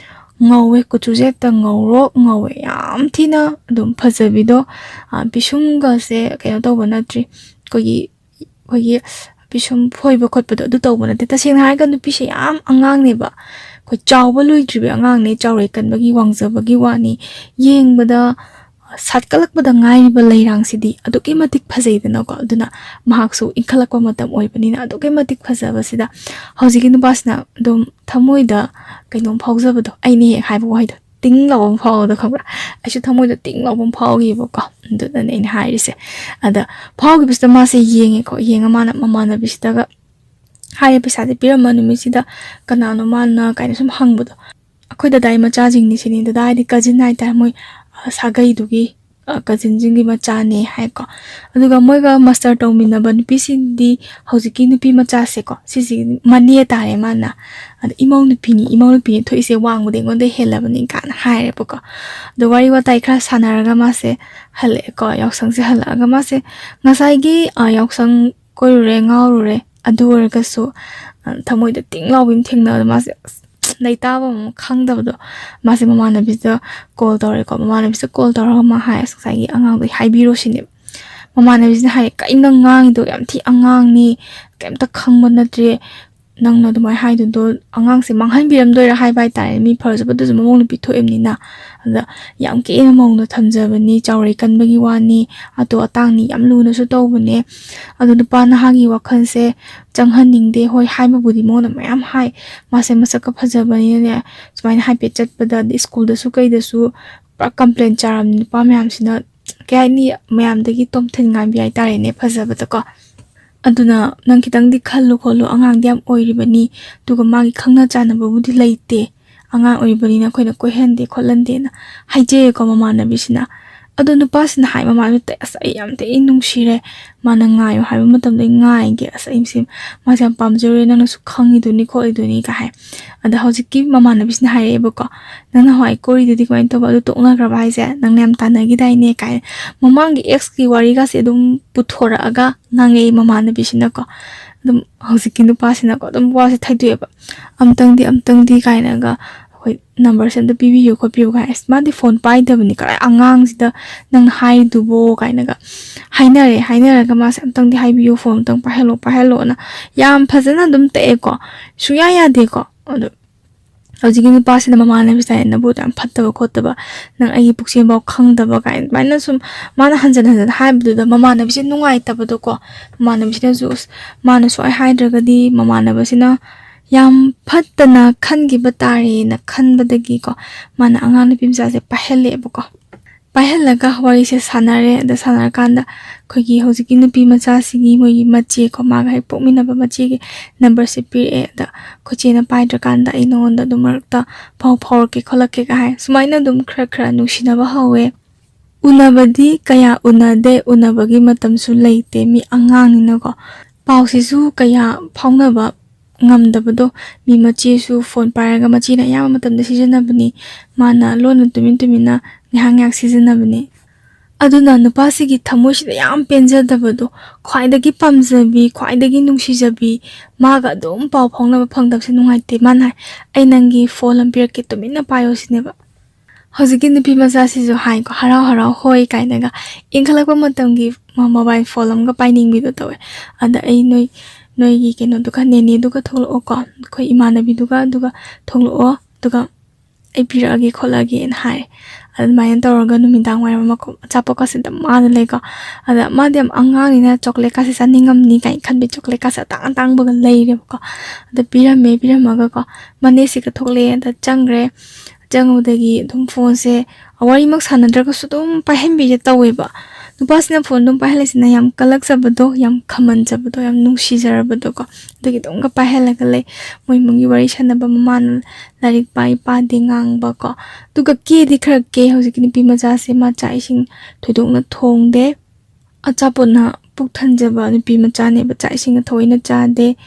ꯉꯧꯋꯦ, ꯀꯨꯆꯨꯁꯦ ꯍꯦꯛꯇ ꯉꯧꯔꯣꯛ ꯉꯧꯋꯦ, ꯌꯥꯝ ꯊꯤꯅ ꯑꯗꯨꯝ ꯐꯖꯕꯤꯗꯣ꯫ ꯄꯤꯁꯨꯝꯒꯁꯦ ꯀꯩꯅꯣ ꯇꯧꯕ ꯅꯠꯇ꯭ꯔꯤ, ꯑꯩꯈꯣꯏꯒꯤ ꯑꯩꯈꯣꯏꯒꯤ ꯄꯤꯁꯨꯝ ꯐꯣꯏꯕ ꯈꯣꯠꯄꯗꯣ ꯑꯗꯨ ꯇꯧꯕ ꯅꯠꯇꯦ꯫ ꯇꯁꯦꯡꯅ ꯍꯥꯏꯔꯒ ꯅꯨꯄꯤꯁꯦ ꯌꯥꯝ ꯑꯉꯥꯡꯅꯦꯕ, ꯑꯩꯈꯣꯏ ꯆꯥꯎꯕ ꯂꯣꯏꯗ꯭ꯔꯤꯕ ꯑꯉꯥꯡꯅꯦ, ꯆꯥꯎꯔꯦ ꯀꯟꯕꯒꯤ ꯋꯥꯡꯖꯕꯒꯤ ꯋꯥꯅꯤ꯫ ꯌꯦꯡꯕꯗ ꯁꯥꯠꯀꯠꯂꯛꯄꯗ ꯉꯥꯏꯔꯤꯕ ꯂꯩꯔꯥꯡꯁꯤꯗꯤ ꯑꯗꯨꯛꯀꯤ ꯃꯇꯤꯛ ꯐꯖꯩꯗꯅꯀꯣ꯫ ꯑꯗꯨꯅ ꯃꯍꯥꯛꯁꯨ ꯏꯟꯈꯠꯂꯛꯄ ꯃꯇꯝ ꯑꯣꯏꯕꯅꯤꯅ ꯑꯗꯨꯛꯀꯤ ꯃꯇꯤꯛ ꯐꯖꯕꯁꯤꯗ ꯍꯧꯖꯤꯛꯀꯤ ꯅꯨꯄꯥꯁꯤꯅ ꯑꯗꯨꯝ ꯊꯃꯣꯏꯗ ꯀꯩꯅꯣꯝ ꯐꯥꯎꯖꯕꯗꯣ, ꯑꯩꯅ ꯍꯦꯛ ꯍꯥꯏꯕ ꯋꯥꯍꯩꯗꯣ, ꯇꯤꯡ ꯂꯥꯎꯕ ꯑꯃ ꯐꯥꯎꯕꯗꯣ, ꯈꯪꯕ꯭ꯔꯥ? ꯑꯩꯁꯨ ꯊꯃꯣꯏꯗ ꯇꯤꯡ ꯂꯥꯎꯕ ꯑꯃ ꯐꯥꯎꯈꯤꯕꯀꯣ꯫ ꯑꯗꯨꯗꯅꯦ ꯑꯩꯅ ꯍꯥꯏꯔꯤꯁꯦ꯫ ꯑꯗ ꯐꯥꯎꯈꯤꯕꯁꯤꯗ ꯃꯥꯁꯦ ꯌꯦꯡꯉꯦꯀꯣ, ꯌꯦꯡꯉ ꯃꯥꯅ ꯃꯃꯥꯟꯅꯕꯤꯁꯤꯗꯒ ꯍꯥꯏꯌꯦ, "ꯄꯩꯁꯥꯁꯦ ꯄꯤꯔꯝꯕ ꯅꯨꯃꯤꯠꯁꯤꯗ ꯀꯅꯥꯅꯣ ꯃꯥꯅ?" ꯀꯥꯏꯅ ꯁꯨꯝ ꯍꯪꯕꯗꯣ꯫ "ꯑꯩꯈꯣꯏ ꯗꯗꯥꯏ ꯃꯆꯥꯁꯤꯡꯅꯤ ꯁꯤꯅꯤ, ꯗꯗꯥ ꯍꯥꯏꯗꯤ ꯀꯖꯤꯟ ꯍꯥꯏꯇꯥꯔꯦ, ꯃꯣꯏ ꯁꯥꯒꯩꯗꯨꯒꯤ ꯀꯖꯤꯟꯁꯤꯡꯒꯤ ꯃꯆꯥꯅꯦ" ꯍꯥꯏꯀꯣ꯫ ꯑꯗꯨꯒ ꯃꯣꯏꯒ ꯃꯁꯇꯔ ꯇꯧꯃꯤꯟꯅꯕ ꯅꯨꯄꯤꯁꯤꯡꯗꯤ ꯍꯧꯖꯤꯛꯀꯤ ꯅꯨꯄꯤ ꯃꯆꯥꯁꯦꯀꯣ, ꯁꯤꯁꯤ ꯃꯅꯦ ꯇꯥꯔꯦ ꯃꯥꯅ꯫ ꯑꯗ "ꯏꯃꯧ ꯅꯨꯄꯤꯅꯤ, ꯏꯃꯧ ꯅꯨꯄꯤꯅꯤ ꯊꯣꯛꯏꯁꯦ, ꯋꯥꯡꯕꯗꯤ ꯑꯩꯉꯣꯟꯗ ꯍꯦꯜꯂꯕꯅꯤ" ꯀꯥꯏꯅ ꯍꯥꯏꯔꯦꯕꯀꯣ꯫ ꯑꯗꯣ ꯋꯥꯔꯤ ꯋꯥꯇꯥꯏ ꯈꯔ ꯁꯥꯟꯅꯔꯒ ꯃꯥꯁꯦ ꯍꯜꯂꯛꯑꯦꯀꯣ, ꯌꯥꯎꯁꯪꯁꯦ ꯍꯜꯂꯛꯑꯒ ꯃꯥꯁꯦ ꯉꯁꯥꯏꯒꯤ, ꯑ, ꯌꯥꯎꯁꯪ ꯀꯣꯏꯔꯨꯔꯦ, ꯉꯥꯎꯔꯨꯔꯦ, ꯑꯗꯨ ꯑꯣꯏꯔꯒꯁꯨ, ꯑ, ꯊꯃꯣꯏꯗ ꯇꯤꯡ ꯂꯥꯎꯕꯤ ꯑꯃ ꯊꯦꯡꯅꯕꯗ ꯃꯥꯁꯦ ꯑꯁ ꯂꯩꯇꯥꯕ ꯑꯃ ꯈꯪꯗꯕꯗꯣ꯫ ꯃꯥꯁꯦ ꯃꯃꯥꯟꯅꯕꯤꯁꯤꯗ ꯀꯣꯜ ꯇꯧꯔꯦꯀꯣ꯫ ꯃꯃꯥꯟꯅꯕꯤꯁꯤꯗ ꯀꯣꯜ ꯇꯧꯔꯒ ꯃꯥ ꯍꯥꯏ, "ꯑꯁ ꯉꯁꯥꯏꯒꯤ ꯑꯉꯥꯡꯗꯣ ꯍꯥꯏꯕꯤꯔꯣ" ꯁꯤꯅꯦꯕ꯫ ꯃꯃꯥꯟꯅꯕꯤꯁꯤꯅ ꯍꯥꯏ, "ꯀꯩꯅꯣ ꯅꯪ ꯉꯥꯡꯉꯤꯗꯣ? ꯌꯥꯝ ꯊꯤ ꯑꯉꯥꯡꯅꯤ, ꯀꯩꯝꯇ ꯈꯪꯕ ꯅꯠꯇ꯭ꯔꯦ, ꯅꯪꯅ ꯑꯗꯨꯃꯥꯏꯅ ꯍꯥꯏꯗꯨꯗꯣ ꯑꯉꯥꯡꯁꯦ ꯃꯥꯡꯍꯟꯕꯤꯔꯝꯗꯣꯏꯔꯥ ꯍꯥꯏꯕ ꯍꯥꯏꯇꯥꯔꯦ, ꯃꯤ ꯐꯖꯕꯗꯁꯨ ꯃꯃꯧ ꯅꯨꯄꯤ ꯊꯣꯛꯏꯕꯅꯤꯅ꯫ ꯑꯗ ꯌꯥꯝ ꯀꯦꯅ ꯃꯧꯅ ꯊꯝꯖꯕꯅꯤ, ꯆꯥꯎꯔꯩ ꯀꯟꯕꯒꯤ ꯋꯥꯅꯤ, ꯑꯇꯣ ꯑꯇꯥꯡꯅꯤ, ꯌꯥꯝ ꯂꯨꯅꯁꯨ ꯇꯧꯕꯅꯦ꯫ ꯑꯗꯣ ꯅꯨꯄꯥ ꯅꯍꯥꯒꯤ ꯋꯥꯈꯜꯁꯦ ꯆꯪꯍꯟꯅꯤꯡꯗꯦ꯫ ꯍꯣꯏ, ꯍꯥꯏꯕꯕꯨꯗꯤ ꯃꯉꯣꯟꯗ ꯃꯌꯥꯝ ꯍꯥꯏ, ꯃꯥꯁꯦ ꯃꯁꯛꯀ ꯐꯖꯕꯅꯤꯅꯅꯦ, ꯁꯨꯃꯥꯏꯅ ꯍꯥꯏꯐꯦꯠ ꯆꯠꯄꯗ, ꯑꯗꯩ ꯁ꯭ꯀꯨꯜꯗꯁꯨ ꯀꯩꯗꯁꯨ ꯄꯨꯔꯥ ꯀꯝꯄ꯭ꯂꯦꯟ ꯆꯥꯔꯕꯅꯤ ꯅꯨꯄꯥ ꯃꯌꯥꯝꯁꯤꯅ, ꯀꯩ ꯍꯥꯏꯅꯤ, ꯃꯌꯥꯝꯗꯒꯤ ꯇꯣꯝꯊꯤꯟ ꯉꯥꯏꯕꯤ ꯍꯥꯏꯇꯥꯔꯦꯅꯦ, ꯐꯖꯕꯗꯀꯣ꯫ ꯑꯗꯨꯅ ꯅꯪ ꯈꯤꯇꯪꯗꯤ ꯈꯜꯂꯨ ꯈꯣꯠꯂꯨ, ꯑꯉꯥꯡꯗꯤ ꯌꯥꯝ ꯑꯣꯏꯔꯤꯕꯅꯤ, ꯑꯗꯨꯒ ꯃꯥꯒꯤ ꯈꯪꯅ ꯆꯥꯟꯅꯕꯕꯨꯗꯤ ꯂꯩꯇꯦ, ꯑꯉꯥꯡ ꯑꯣꯏꯔꯤꯕꯅꯤꯅ ꯑꯩꯈꯣꯏꯅ ꯀꯣꯏꯍꯟꯗꯦ ꯈꯣꯠꯍꯟꯗꯦꯅ ꯍꯥꯏꯖꯩꯌꯦꯀꯣ ꯃꯃꯥꯟꯅꯕꯤꯁꯤꯅ꯫ ꯑꯗꯣ ꯅꯨꯄꯥꯁꯤꯅ ꯍꯥꯏ ꯃꯃꯥꯟꯅꯕꯤꯗ, "ꯑꯁ, ꯑꯩ ꯌꯥꯝ ꯊꯤꯅ ꯅꯨꯡꯁꯤꯔꯦ, ꯃꯥꯅ ꯉꯥꯏꯌꯣ ꯍꯥꯏꯕ ꯃꯇꯝꯗ ꯑꯩ ꯉꯥꯏꯒꯦ, ꯑꯁ, ꯑꯩꯁꯦ ꯃꯥꯁꯦ ꯌꯥꯝ ꯄꯥꯝꯖꯔꯨꯔꯦ, ꯅꯪꯅꯁꯨ ꯈꯪꯉꯤꯗꯨꯅꯤ ꯈꯣꯠꯂꯤꯗꯨꯅꯤ" ꯀꯥꯏ ꯍꯥꯏ꯫ ꯑꯗ ꯍꯧꯖꯤꯛꯀꯤ ꯃꯃꯥꯟꯅꯕꯤꯁꯤꯅ ꯍꯥꯏꯔꯛꯑꯦꯕꯀꯣ, "ꯅꯪ ꯅꯍꯥꯟꯋꯥꯏ ꯀꯣꯏꯔꯤꯗꯨꯗꯤ ꯀꯃꯥꯏꯅ ꯇꯧꯕ? ꯑꯗꯨ ꯇꯣꯛꯅꯈ꯭ꯔꯕ ꯍꯥꯏꯁꯦ? ꯅꯪꯅ ꯌꯥꯝ ꯇꯥꯟꯅꯈꯤꯗꯥꯏꯅꯦ?" ꯀꯥꯏ ꯃꯃꯥꯡꯒꯤ ꯑꯦꯛꯁꯀꯤ ꯋꯥꯔꯤꯒꯁꯦ ꯑꯗꯨꯝ ꯄꯨꯊꯣꯔꯛꯑꯒ ꯉꯥꯡꯉꯛꯑꯦ ꯃꯃꯥꯟꯅꯕꯤꯁꯤꯅꯀꯣ꯫ ꯑꯗꯨꯝ ꯍꯧꯖꯤꯛꯀꯤ ꯅꯨꯄꯥꯁꯤꯅꯀꯣ ꯑꯗꯨꯝ ꯋꯥꯁꯦ ꯊꯩꯗꯣꯛꯑꯦꯕ, "ꯑꯝꯇꯪꯗꯤ, ꯑꯝꯇꯪꯗꯤ" ꯀꯥꯏꯅꯒ, ꯑꯩꯈꯣꯏ ꯅꯝꯕꯔꯁꯦ ꯑꯝꯇ ꯄꯤꯕꯤꯌꯨ ꯈꯣꯠꯄꯤꯌꯨ ꯀꯥꯏ꯫ ꯑꯁ, ꯃꯥꯗꯤ ꯐꯣꯟ ꯄꯥꯏꯗꯕꯅꯤ, ꯀꯔꯥꯏ ꯑꯉꯥꯡꯁꯤꯗ ꯅꯪꯅ ꯍꯥꯏꯗꯨꯕꯣ ꯀꯥꯏꯅꯒ ꯍꯥꯏꯅꯔꯦ꯫ ꯍꯥꯏꯅꯔꯒ ꯃꯥꯁꯦ, "ꯑꯝꯇꯪꯗꯤ ꯍꯥꯏꯕꯤꯌꯨ, ꯐꯣꯟ ꯑꯝꯇꯪ ꯄꯥꯏꯍꯜꯂꯣ, ꯄꯥꯏꯍꯜꯂꯣꯅ" ꯌꯥꯝ ꯐꯖꯅ ꯑꯗꯨꯝ ꯇꯛꯑꯦꯀꯣ, ꯁꯨꯡꯌꯥ ꯌꯥꯗꯦꯀꯣ꯫ ꯑꯗꯣ ꯍꯧꯖꯤꯛꯀꯤ ꯅꯨꯄꯥꯁꯤꯅ ꯃꯃꯥꯟꯅꯕꯤꯁꯤꯗ ꯍꯥꯏ, "ꯅꯕꯨꯛ ꯌꯥꯝ ꯐꯠꯇꯕ ꯈꯣꯠꯇꯕ, ꯅꯪ ꯑꯩꯒꯤ ꯄꯨꯛꯆꯦꯜꯐꯥꯎ ꯈꯪꯗꯕ" ꯀꯥꯏꯅ ꯑꯗꯨꯃꯥꯏꯅ ꯁꯨꯝ ꯃꯥꯅ ꯍꯟꯖꯟ ꯍꯟꯖꯟ ꯍꯥꯏꯕꯗꯨꯗ ꯃꯃꯥꯟꯅꯕꯤꯁꯦ ꯅꯨꯡꯉꯥꯏꯇꯕꯗꯣꯀꯣ꯫ ꯃꯃꯥꯟꯅꯕꯤꯁꯤꯅꯁꯨ, "ꯑꯁ, ꯃꯥꯅ ꯁꯨꯃꯥꯏ ꯍꯥꯏꯗ꯭ꯔꯒꯗꯤ ꯃꯃꯥꯟꯅꯕꯁꯤꯅ ꯌꯥꯝ ꯐꯠꯇꯅ ꯈꯟꯈꯤꯕ ꯇꯥꯔꯦꯅ" ꯈꯟꯕꯗꯒꯤꯀꯣ, ꯃꯥꯅ ꯑꯉꯥꯡ ꯅꯨꯄꯤ ꯃꯆꯥꯁꯦ ꯄꯥꯏꯍꯜꯂꯛꯑꯦꯕꯀꯣ꯫ ꯄꯥꯏꯍꯜꯂꯒ ꯋꯥꯔꯤꯁꯦ ꯁꯥꯟꯅꯔꯦ꯫ ꯑꯗ ꯁꯥꯟꯅꯔꯀꯥꯟꯗ ꯑꯩꯈꯣꯏꯒꯤ ꯍꯧꯖꯤꯛꯀꯤ ꯅꯨꯄꯤ ꯃꯆꯥꯁꯤꯒꯤ ꯃꯣꯏꯒꯤ ꯃꯆꯦꯀꯣ, ꯃꯥꯒ ꯍꯦꯛ ꯄꯣꯛꯃꯤꯟꯅꯕ ꯃꯆꯦꯒꯤ ꯅꯝꯕꯔꯁꯦ ꯄꯤꯔꯛꯑꯦ꯫ ꯑꯗ ꯑꯩꯈꯣꯏ ꯆꯦꯅ ꯄꯥꯏꯗ꯭ꯔꯀꯥꯟꯗ ꯑꯩ ꯅꯉꯣꯟꯗ ꯑꯗꯨꯝ ꯃꯔꯛꯇ ꯄꯥꯎ ꯐꯥꯎꯔꯛꯀꯦ ꯈꯣꯠꯂꯛꯀꯦꯒ ꯍꯥꯏ꯫ ꯁꯨꯃꯥꯏꯅ ꯑꯗꯨꯝ ꯈꯔ ꯈꯔ ꯅꯨꯡꯁꯤꯅꯕ ꯍꯧꯋꯦ꯫ ꯎꯅꯕꯗꯤ ꯀꯌꯥ ꯎꯅꯗꯦ, ꯎꯅꯕꯒꯤ ꯃꯇꯝꯁꯨ ꯂꯩꯇꯦ, ꯃꯤ ꯑꯉꯥꯡꯅꯤꯅꯀꯣ꯫ ꯄꯥꯎꯁꯤꯁꯨ ꯀꯌꯥ ꯐꯥꯎꯅꯕ ꯉꯝꯗꯕꯗꯣ, ꯃꯤ ꯃꯆꯦꯁꯨ ꯐꯣꯟ ꯄꯥꯏꯔꯒ ꯃꯆꯦꯅ ꯑꯌꯥꯝꯕ ꯃꯇꯝꯗ ꯁꯤꯖꯤꯟꯅꯕꯅꯤ, ꯃꯥꯅ ꯂꯣꯟꯅ ꯇꯨꯃꯤꯟ ꯇꯨꯃꯤꯟꯅ ꯉꯥꯏꯍꯥꯛ ꯉꯥꯏꯍꯥꯛ ꯁꯤꯖꯤꯟꯅꯕꯅꯤ꯫ ꯑꯗꯨꯅ ꯅꯨꯄꯥꯁꯤꯒꯤ ꯊꯃꯣꯏꯁꯤꯗ ꯌꯥꯝ ꯄꯦꯟꯖꯗꯕꯗꯣ, ꯈ꯭ꯋꯥꯏꯗꯒꯤ ꯄꯥꯝꯖꯕꯤ, ꯈ꯭ꯋꯥꯏꯗꯒꯤ ꯅꯨꯡꯁꯤꯖꯕꯤ, ꯃꯥꯒ ꯑꯗꯨꯝ ꯄꯥꯎ ꯐꯥꯎꯅꯕ ꯐꯪꯗꯕꯁꯦ ꯅꯨꯡꯉꯥꯏꯇꯦ꯫ ꯃꯥꯅ ꯍꯥꯏ, "ꯑꯩ ꯅꯪꯒꯤ ꯐꯣꯟ ꯑꯃ ꯄꯤꯔꯛꯀꯦ, ꯇꯨꯃꯤꯟꯅ ꯄꯥꯏꯌꯣ" ꯁꯤꯅꯦꯕ꯫ ꯍꯧꯖꯤꯛꯀꯤ ꯅꯨꯄꯤ ꯃꯆꯥꯁꯤꯁꯨ ꯍꯥꯏꯀꯣ, ꯍꯔꯥꯎ ꯍꯔꯥꯎ "ꯍꯣꯏ" ꯀꯥꯏꯅꯒ, ꯏꯟꯈꯠꯂꯛꯄ ꯃꯇꯝꯒꯤ ꯃ-, ꯃꯣꯕꯥꯏꯜ ꯐꯣꯟ ꯑꯃꯒ ꯄꯥꯏꯅꯤꯡꯕꯤꯗꯣ ꯇꯧꯋꯦ꯫ ꯑꯗ ꯑꯩ ꯅꯣꯏ, ꯅꯣꯏꯒꯤ ꯀꯩꯅꯣꯗꯨꯒ, ꯅꯦꯅꯦꯗꯨꯒ ꯊꯣꯛꯂꯛꯑꯣꯀꯣ, ꯑꯩꯈꯣꯏ ꯏꯃꯥꯟꯅꯕꯤꯗꯨꯒ, ꯑꯗꯨꯒ ꯊꯣꯛꯂꯛꯑꯣ, ꯑꯗꯨꯒ ꯑꯩ ꯄꯤꯔꯛꯑꯒꯦ ꯈꯣꯠꯂꯛꯑꯒꯦꯅ ꯍꯥꯏ꯫ ꯑꯗꯨꯃꯥꯏꯅ ꯇꯧꯔꯒ ꯅꯨꯃꯤꯗꯥꯡ ꯋꯥꯏꯔꯝ ꯃꯈꯣ-, ꯑꯆꯥꯄꯣꯠꯀꯁꯦ ꯑꯗꯨꯝ ꯃꯥꯅ ꯂꯩꯀꯣ꯫ ꯑꯗ ꯃꯥꯗꯤ ꯌꯥꯝ ꯑꯉꯥꯡꯅꯤꯅ ꯆꯣꯀ꯭ꯂꯦꯠꯀꯥꯁꯦ ꯆꯥꯅꯤꯡꯉꯝꯅꯤ ꯀꯥꯏꯅ ꯈꯟꯕꯤ ꯆꯣꯀ꯭ꯂꯦꯠꯀꯥꯁꯦ ꯑꯇꯥꯡ ꯑꯇꯥꯡꯕꯒ ꯂꯩꯔꯦꯕꯀꯣ꯫ ꯑꯗ ꯄꯤꯔꯝꯃꯦ, ꯄꯤꯔꯝꯃꯒꯀꯣ, ꯃꯅꯦꯁꯤꯒ ꯊꯣꯛꯂꯛꯑꯦ꯫ ꯑꯗ ꯆꯪꯈ꯭ꯔꯦ꯫ ꯆꯪꯉꯨꯕꯗꯒꯤ ꯑꯗꯨꯝ ꯐꯣꯟꯁꯦ ꯋꯥꯔꯤꯃꯛ ꯁꯥꯟꯅꯗ꯭ꯔꯒꯁꯨ ꯑꯗꯨꯝ ꯄꯥꯏꯍꯟꯕꯤꯁꯦ ꯇꯧꯋꯦꯕ꯫ ꯅꯨꯄꯥꯁꯤꯅ ꯐꯣꯟ ꯑꯗꯨꯝ ꯄꯥꯏꯍꯜꯂꯤꯁꯤꯅ ꯌꯥꯝ ꯀꯜꯂꯛꯆꯕꯗꯣ, ꯌꯥꯝ ꯈꯝꯍꯟꯖꯕꯗꯣ, ꯌꯥꯝ ꯅꯨꯡꯁꯤꯖꯔꯕꯗꯣꯀꯣ꯫ ꯑꯗꯨꯒꯤ ꯑꯗꯨꯝꯒ ꯄꯥꯏꯍꯜꯂꯒ ꯂꯩ꯫ ꯃꯣꯏ ꯏꯃꯨꯡꯒꯤ ꯋꯥꯔꯤ ꯁꯥꯟꯅꯕ, ꯃꯃꯥꯅ ꯂꯥꯏꯔꯤꯛ ꯄꯥꯏ ꯄꯥꯗꯦ ꯉꯥꯡꯕꯀꯣ꯫ ꯑꯗꯨꯒ ꯀꯦꯗꯤ ꯈꯔ ꯀꯦ ꯍꯧꯖꯤꯛꯀꯤ ꯅꯨꯄꯤ ꯃꯆꯥꯁꯦ꯫ ꯃꯥ ꯆꯥꯛ ꯏꯁꯤꯡ ꯊꯣꯏꯗꯣꯛꯅ ꯊꯣꯡꯗꯦ꯫ ꯑꯆꯥꯄꯣꯠꯅ ꯄꯨꯛ ꯊꯟꯖꯕ ꯅꯨꯄꯤ ꯃꯆꯥꯅꯦꯕ, ꯆꯥꯛ ꯏꯁꯤꯡꯒ ꯊꯑꯣꯏꯅ ꯆꯥꯗꯦ꯫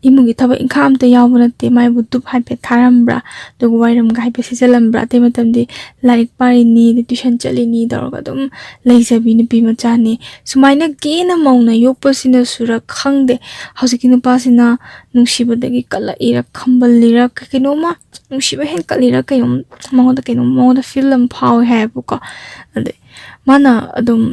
ꯏꯃꯨꯡꯒꯤ ꯊꯕꯛ ꯏꯪꯈꯥꯡ ꯑꯝꯇ ꯌꯥꯎꯕ ꯅꯠꯇꯦ꯫ ꯃꯥꯏꯕꯨ ꯙꯨꯞ ꯍꯥꯏꯐꯦꯠ ꯊꯥꯔꯝꯕ꯭ꯔꯥ, ꯑꯗꯨꯒ ꯋꯥꯏꯔꯝꯒ ꯍꯥꯏꯐꯦꯠ ꯁꯤꯠꯆꯜꯂꯝꯕ꯭ꯔꯥ, ꯑꯇꯩ ꯃꯇꯝꯗꯤ ꯂꯥꯏꯔꯤꯛ ꯄꯥꯔꯤꯅꯤ, ꯑꯗꯩ ꯇ꯭ꯌꯨꯁꯟ ꯆꯠꯂꯤꯅꯤ ꯇꯧꯔꯒ ꯑꯗꯨꯝ ꯂꯩꯖꯕꯤ ꯅꯨꯄꯤ ꯃꯆꯥꯅꯤ꯫ ꯁꯨꯃꯥꯏꯅ ꯀꯦꯅ ꯃꯧꯅ ꯌꯣꯛꯄꯁꯤꯅꯁꯨꯔ ꯈꯪꯗꯦ, ꯍꯧꯖꯤꯛꯀꯤ ꯅꯨꯄꯥꯁꯤꯅ ꯅꯨꯡꯁꯤꯕꯗꯒꯤ ꯀꯜꯂꯛꯏꯔ, ꯈꯝꯕꯜꯂꯤꯔ, ꯀꯩꯅꯣꯝꯃ, ꯅꯨꯡꯁꯤꯕ ꯍꯦꯟꯀꯠꯂꯤꯔ, ꯀꯩꯅꯣꯝ, ꯃꯉꯣꯟꯗ ꯀꯩꯅꯣꯝ, ꯃꯉꯣꯟꯗ ꯐꯤꯜ ꯑꯃ ꯐꯥꯎꯋꯦ ꯍꯥꯏꯌꯦꯕꯀꯣ꯫ ꯑꯗꯩ ꯃꯥꯅ ꯑꯗꯨꯝ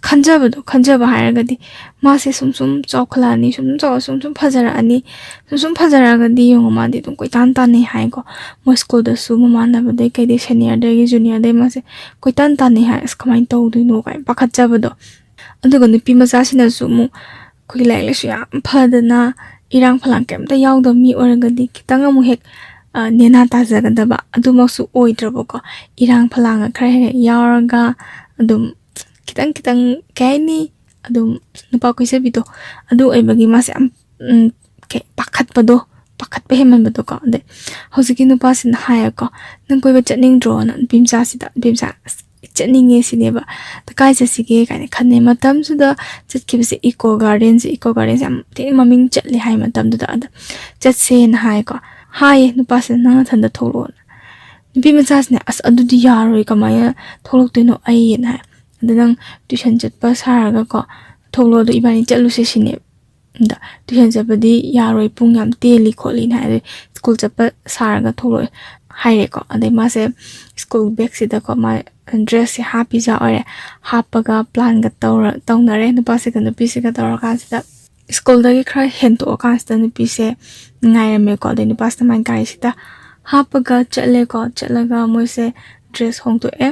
ꯈꯟꯖꯕꯗꯣ, ꯈꯟꯖꯕ ꯍꯥꯏꯔꯒꯗꯤ, ꯃꯥꯁꯦ ꯁꯨꯝ ꯁꯨꯝ ꯆꯥꯎꯈꯠꯂꯛꯑꯅꯤ, ꯁꯨꯝ ꯁꯨꯝ ꯆꯥꯎꯈꯠ-, ꯁꯨꯝ ꯁꯨꯝ ꯐꯖꯔꯛꯑꯅꯤ꯫ ꯁꯨꯝ ꯁꯨꯝ ꯐꯖꯔꯛꯑꯒꯗꯤ ꯌꯦꯡꯉꯣ, ꯃꯥꯗꯤ ꯑꯗꯨꯝ ꯀꯣꯏꯇꯥꯟ ꯇꯥꯟꯅꯩ ꯍꯥꯏꯀꯣ꯫ ꯃꯣꯏ ꯁ꯭ꯀꯨꯜꯗꯁꯨ ꯃꯃꯥꯟꯅꯕꯗꯩ ꯀꯩꯗꯩ, ꯁꯦꯅꯤꯌꯔꯗꯒꯤ ꯖꯨꯅꯤꯌꯔꯗꯩ ꯃꯥꯁꯦ ꯀꯣꯏꯇꯥꯟ ꯇꯥꯟꯅꯩ ꯍꯥꯏ꯫ ꯑꯁ, ꯀꯃꯥꯏꯅ ꯇꯧꯗꯣꯏꯅꯣ ꯀꯥꯏꯅ ꯄꯥꯈꯠꯆꯕꯗꯣ꯫ ꯑꯗꯨꯒ ꯅꯨꯄꯤ ꯃꯆꯥꯁꯤꯅꯁꯨ ꯑꯃꯨꯛ ꯑꯩꯈꯣꯏꯒꯤ ꯂꯥꯏꯔꯤꯛ ꯂꯥꯏꯁꯨ ꯌꯥꯝ ꯐꯗꯅ, ꯏꯔꯥꯡ ꯐꯂꯥꯡ ꯀꯩꯝꯇ ꯌꯥꯎꯗꯕ ꯃꯤ ꯑꯣꯏꯔꯒꯗꯤ ꯈꯤꯇꯪ ꯑꯃꯨꯛ ꯍꯦꯛ, ꯑ, ꯅꯦꯅꯥ ꯇꯥꯖꯒꯗꯕ꯫ ꯑꯗꯨꯃꯛꯁꯨ ꯑꯣꯏꯗ꯭ꯔꯕꯀꯣ꯫ ꯏꯔꯥꯡ ꯐꯂꯥꯡꯒ ꯈꯔ ꯍꯦꯛ ꯌꯥꯎꯔꯒ ꯑꯗꯨꯝ ꯈꯤꯇꯪ ꯈꯤꯇꯪ, ꯀꯩ ꯍꯥꯏꯅꯤ, ꯑꯗꯨꯝ ꯅꯨꯄꯥ ꯀꯣꯏꯖꯕꯤꯗꯣ ꯑꯗꯨ ꯑꯣꯏꯕꯒꯤ ꯃꯥꯁꯦ ꯌꯥꯝ, ꯎꯝ, ꯀꯩ, ꯄꯥꯈꯠꯄꯗꯣ, ꯄꯥꯈꯠꯄ ꯍꯦꯟꯃꯟꯕꯗꯣꯀꯣ꯫ ꯑꯗꯩ ꯍꯧꯖꯤꯛꯀꯤ ꯅꯨꯄꯥꯁꯤꯅ ꯍꯥꯏꯌꯦꯀꯣ, "ꯅꯪ ꯀꯣꯏꯕ ꯆꯠꯅꯤꯡꯗ꯭ꯔꯣꯅ?" ꯅꯨꯄꯤ ꯃꯆꯥꯁꯤꯗ, ꯅꯨꯄꯤ ꯃꯆꯥ, "ꯑꯁ, ꯆꯠꯅꯤꯡꯉꯦ" ꯁꯤꯅꯦꯕ꯫ "ꯑꯗ ꯀꯥꯏ ꯆꯠꯁꯤꯒꯦ?" ꯀꯥꯏꯅ ꯈꯟꯅꯩ꯫ ꯃꯇꯝꯁꯤꯗ ꯆꯠꯈꯤꯕꯁꯦ ꯏꯀꯣ ꯒꯥꯔꯗꯦꯟꯁꯦ, ꯏꯀꯣ ꯒꯥꯔꯗꯦꯟꯁꯦ ꯌꯥꯝ ꯊꯤꯅ ꯃꯃꯤꯡ ꯆꯠꯂꯦ ꯍꯥꯏ ꯃꯇꯝꯗꯨꯗ꯫ ꯑꯗ ꯆꯠꯁꯦꯅ ꯍꯥꯏꯀꯣ, ꯍꯥꯏꯌꯦ ꯅꯨꯄꯥꯁꯤꯅ, "ꯅꯪ ꯅꯊꯟꯗ ꯊꯣꯛꯂꯛꯑꯣꯅ"꯫ ꯅꯨꯄꯤ ꯃꯆꯥꯁꯤꯅ, "ꯑꯁ, ꯑꯗꯨꯗꯤ ꯌꯥꯔꯣꯏ, ꯀꯃꯥꯏꯅ ꯊꯣꯛꯂꯛꯇꯣꯏꯅꯣ ꯑꯩꯅ?" ꯍꯥꯏ꯫ "ꯑꯗ ꯅꯪ ꯇ꯭ꯌꯨꯁꯟ ꯆꯠꯄ ꯁꯥꯔꯒꯀꯣ ꯊꯣꯛꯂꯛꯑꯣ, ꯑꯗꯣ ꯏꯕꯥꯅꯤ ꯆꯠꯂꯨꯁꯦ" ꯁꯤꯅꯦ꯫ ꯑꯗ ꯇ꯭ꯌꯨꯁꯟ ꯆꯠꯄꯗꯤ ꯌꯥꯔꯣꯏ, ꯄꯨꯡ ꯌꯥꯝ ꯇꯦꯜꯂꯤ ꯈꯣꯠꯂꯤꯅ ꯍꯥꯏ꯫ ꯑꯗꯩ ꯁ꯭ꯀꯨꯜ ꯆꯠꯄ ꯁꯥꯔꯒ ꯊꯣꯛꯂꯛꯑꯣ ꯍꯥꯏꯔꯦꯀꯣ꯫ ꯑꯗꯩ ꯃꯥꯁꯦ ꯁ꯭ꯀꯨꯜ ꯕꯦꯒꯁꯤꯗꯀꯣ ꯃꯥ ꯗ꯭ꯔꯦꯁꯁꯦ ꯍꯥꯞꯄꯤꯖꯥ ꯑꯣꯏꯔꯦ꯫ ꯍꯥꯞꯄꯒ ꯄ꯭ꯂꯥꯟꯒ ꯇꯧꯔ-, ꯇꯧꯅꯔꯦ ꯅꯨꯄꯥꯁꯤꯒ ꯅꯨꯄꯤꯁꯤꯒ ꯇꯧꯔꯀꯥꯟꯁꯤꯗ꯫ ꯁ꯭ꯀꯨꯜꯗꯒꯤ ꯈꯔ ꯍꯦꯟꯇꯣꯛꯑꯀꯥꯟꯁꯤꯗ ꯅꯨꯄꯤꯁꯦ ꯉꯥꯏꯔꯝꯃꯦꯀꯣ꯫ ꯑꯗꯩ ꯅꯨꯄꯥꯁꯤꯅ ꯃꯥꯏ ꯒꯥꯔꯤꯁꯤꯗ ꯍꯥꯞꯄꯒ ꯆꯠꯂꯦꯀꯣ꯫ ꯆꯠꯂꯒ ꯃꯣꯏꯁꯦ ꯗ꯭ꯔꯦꯁ ꯍꯣꯡꯗꯣꯛꯑꯦ꯫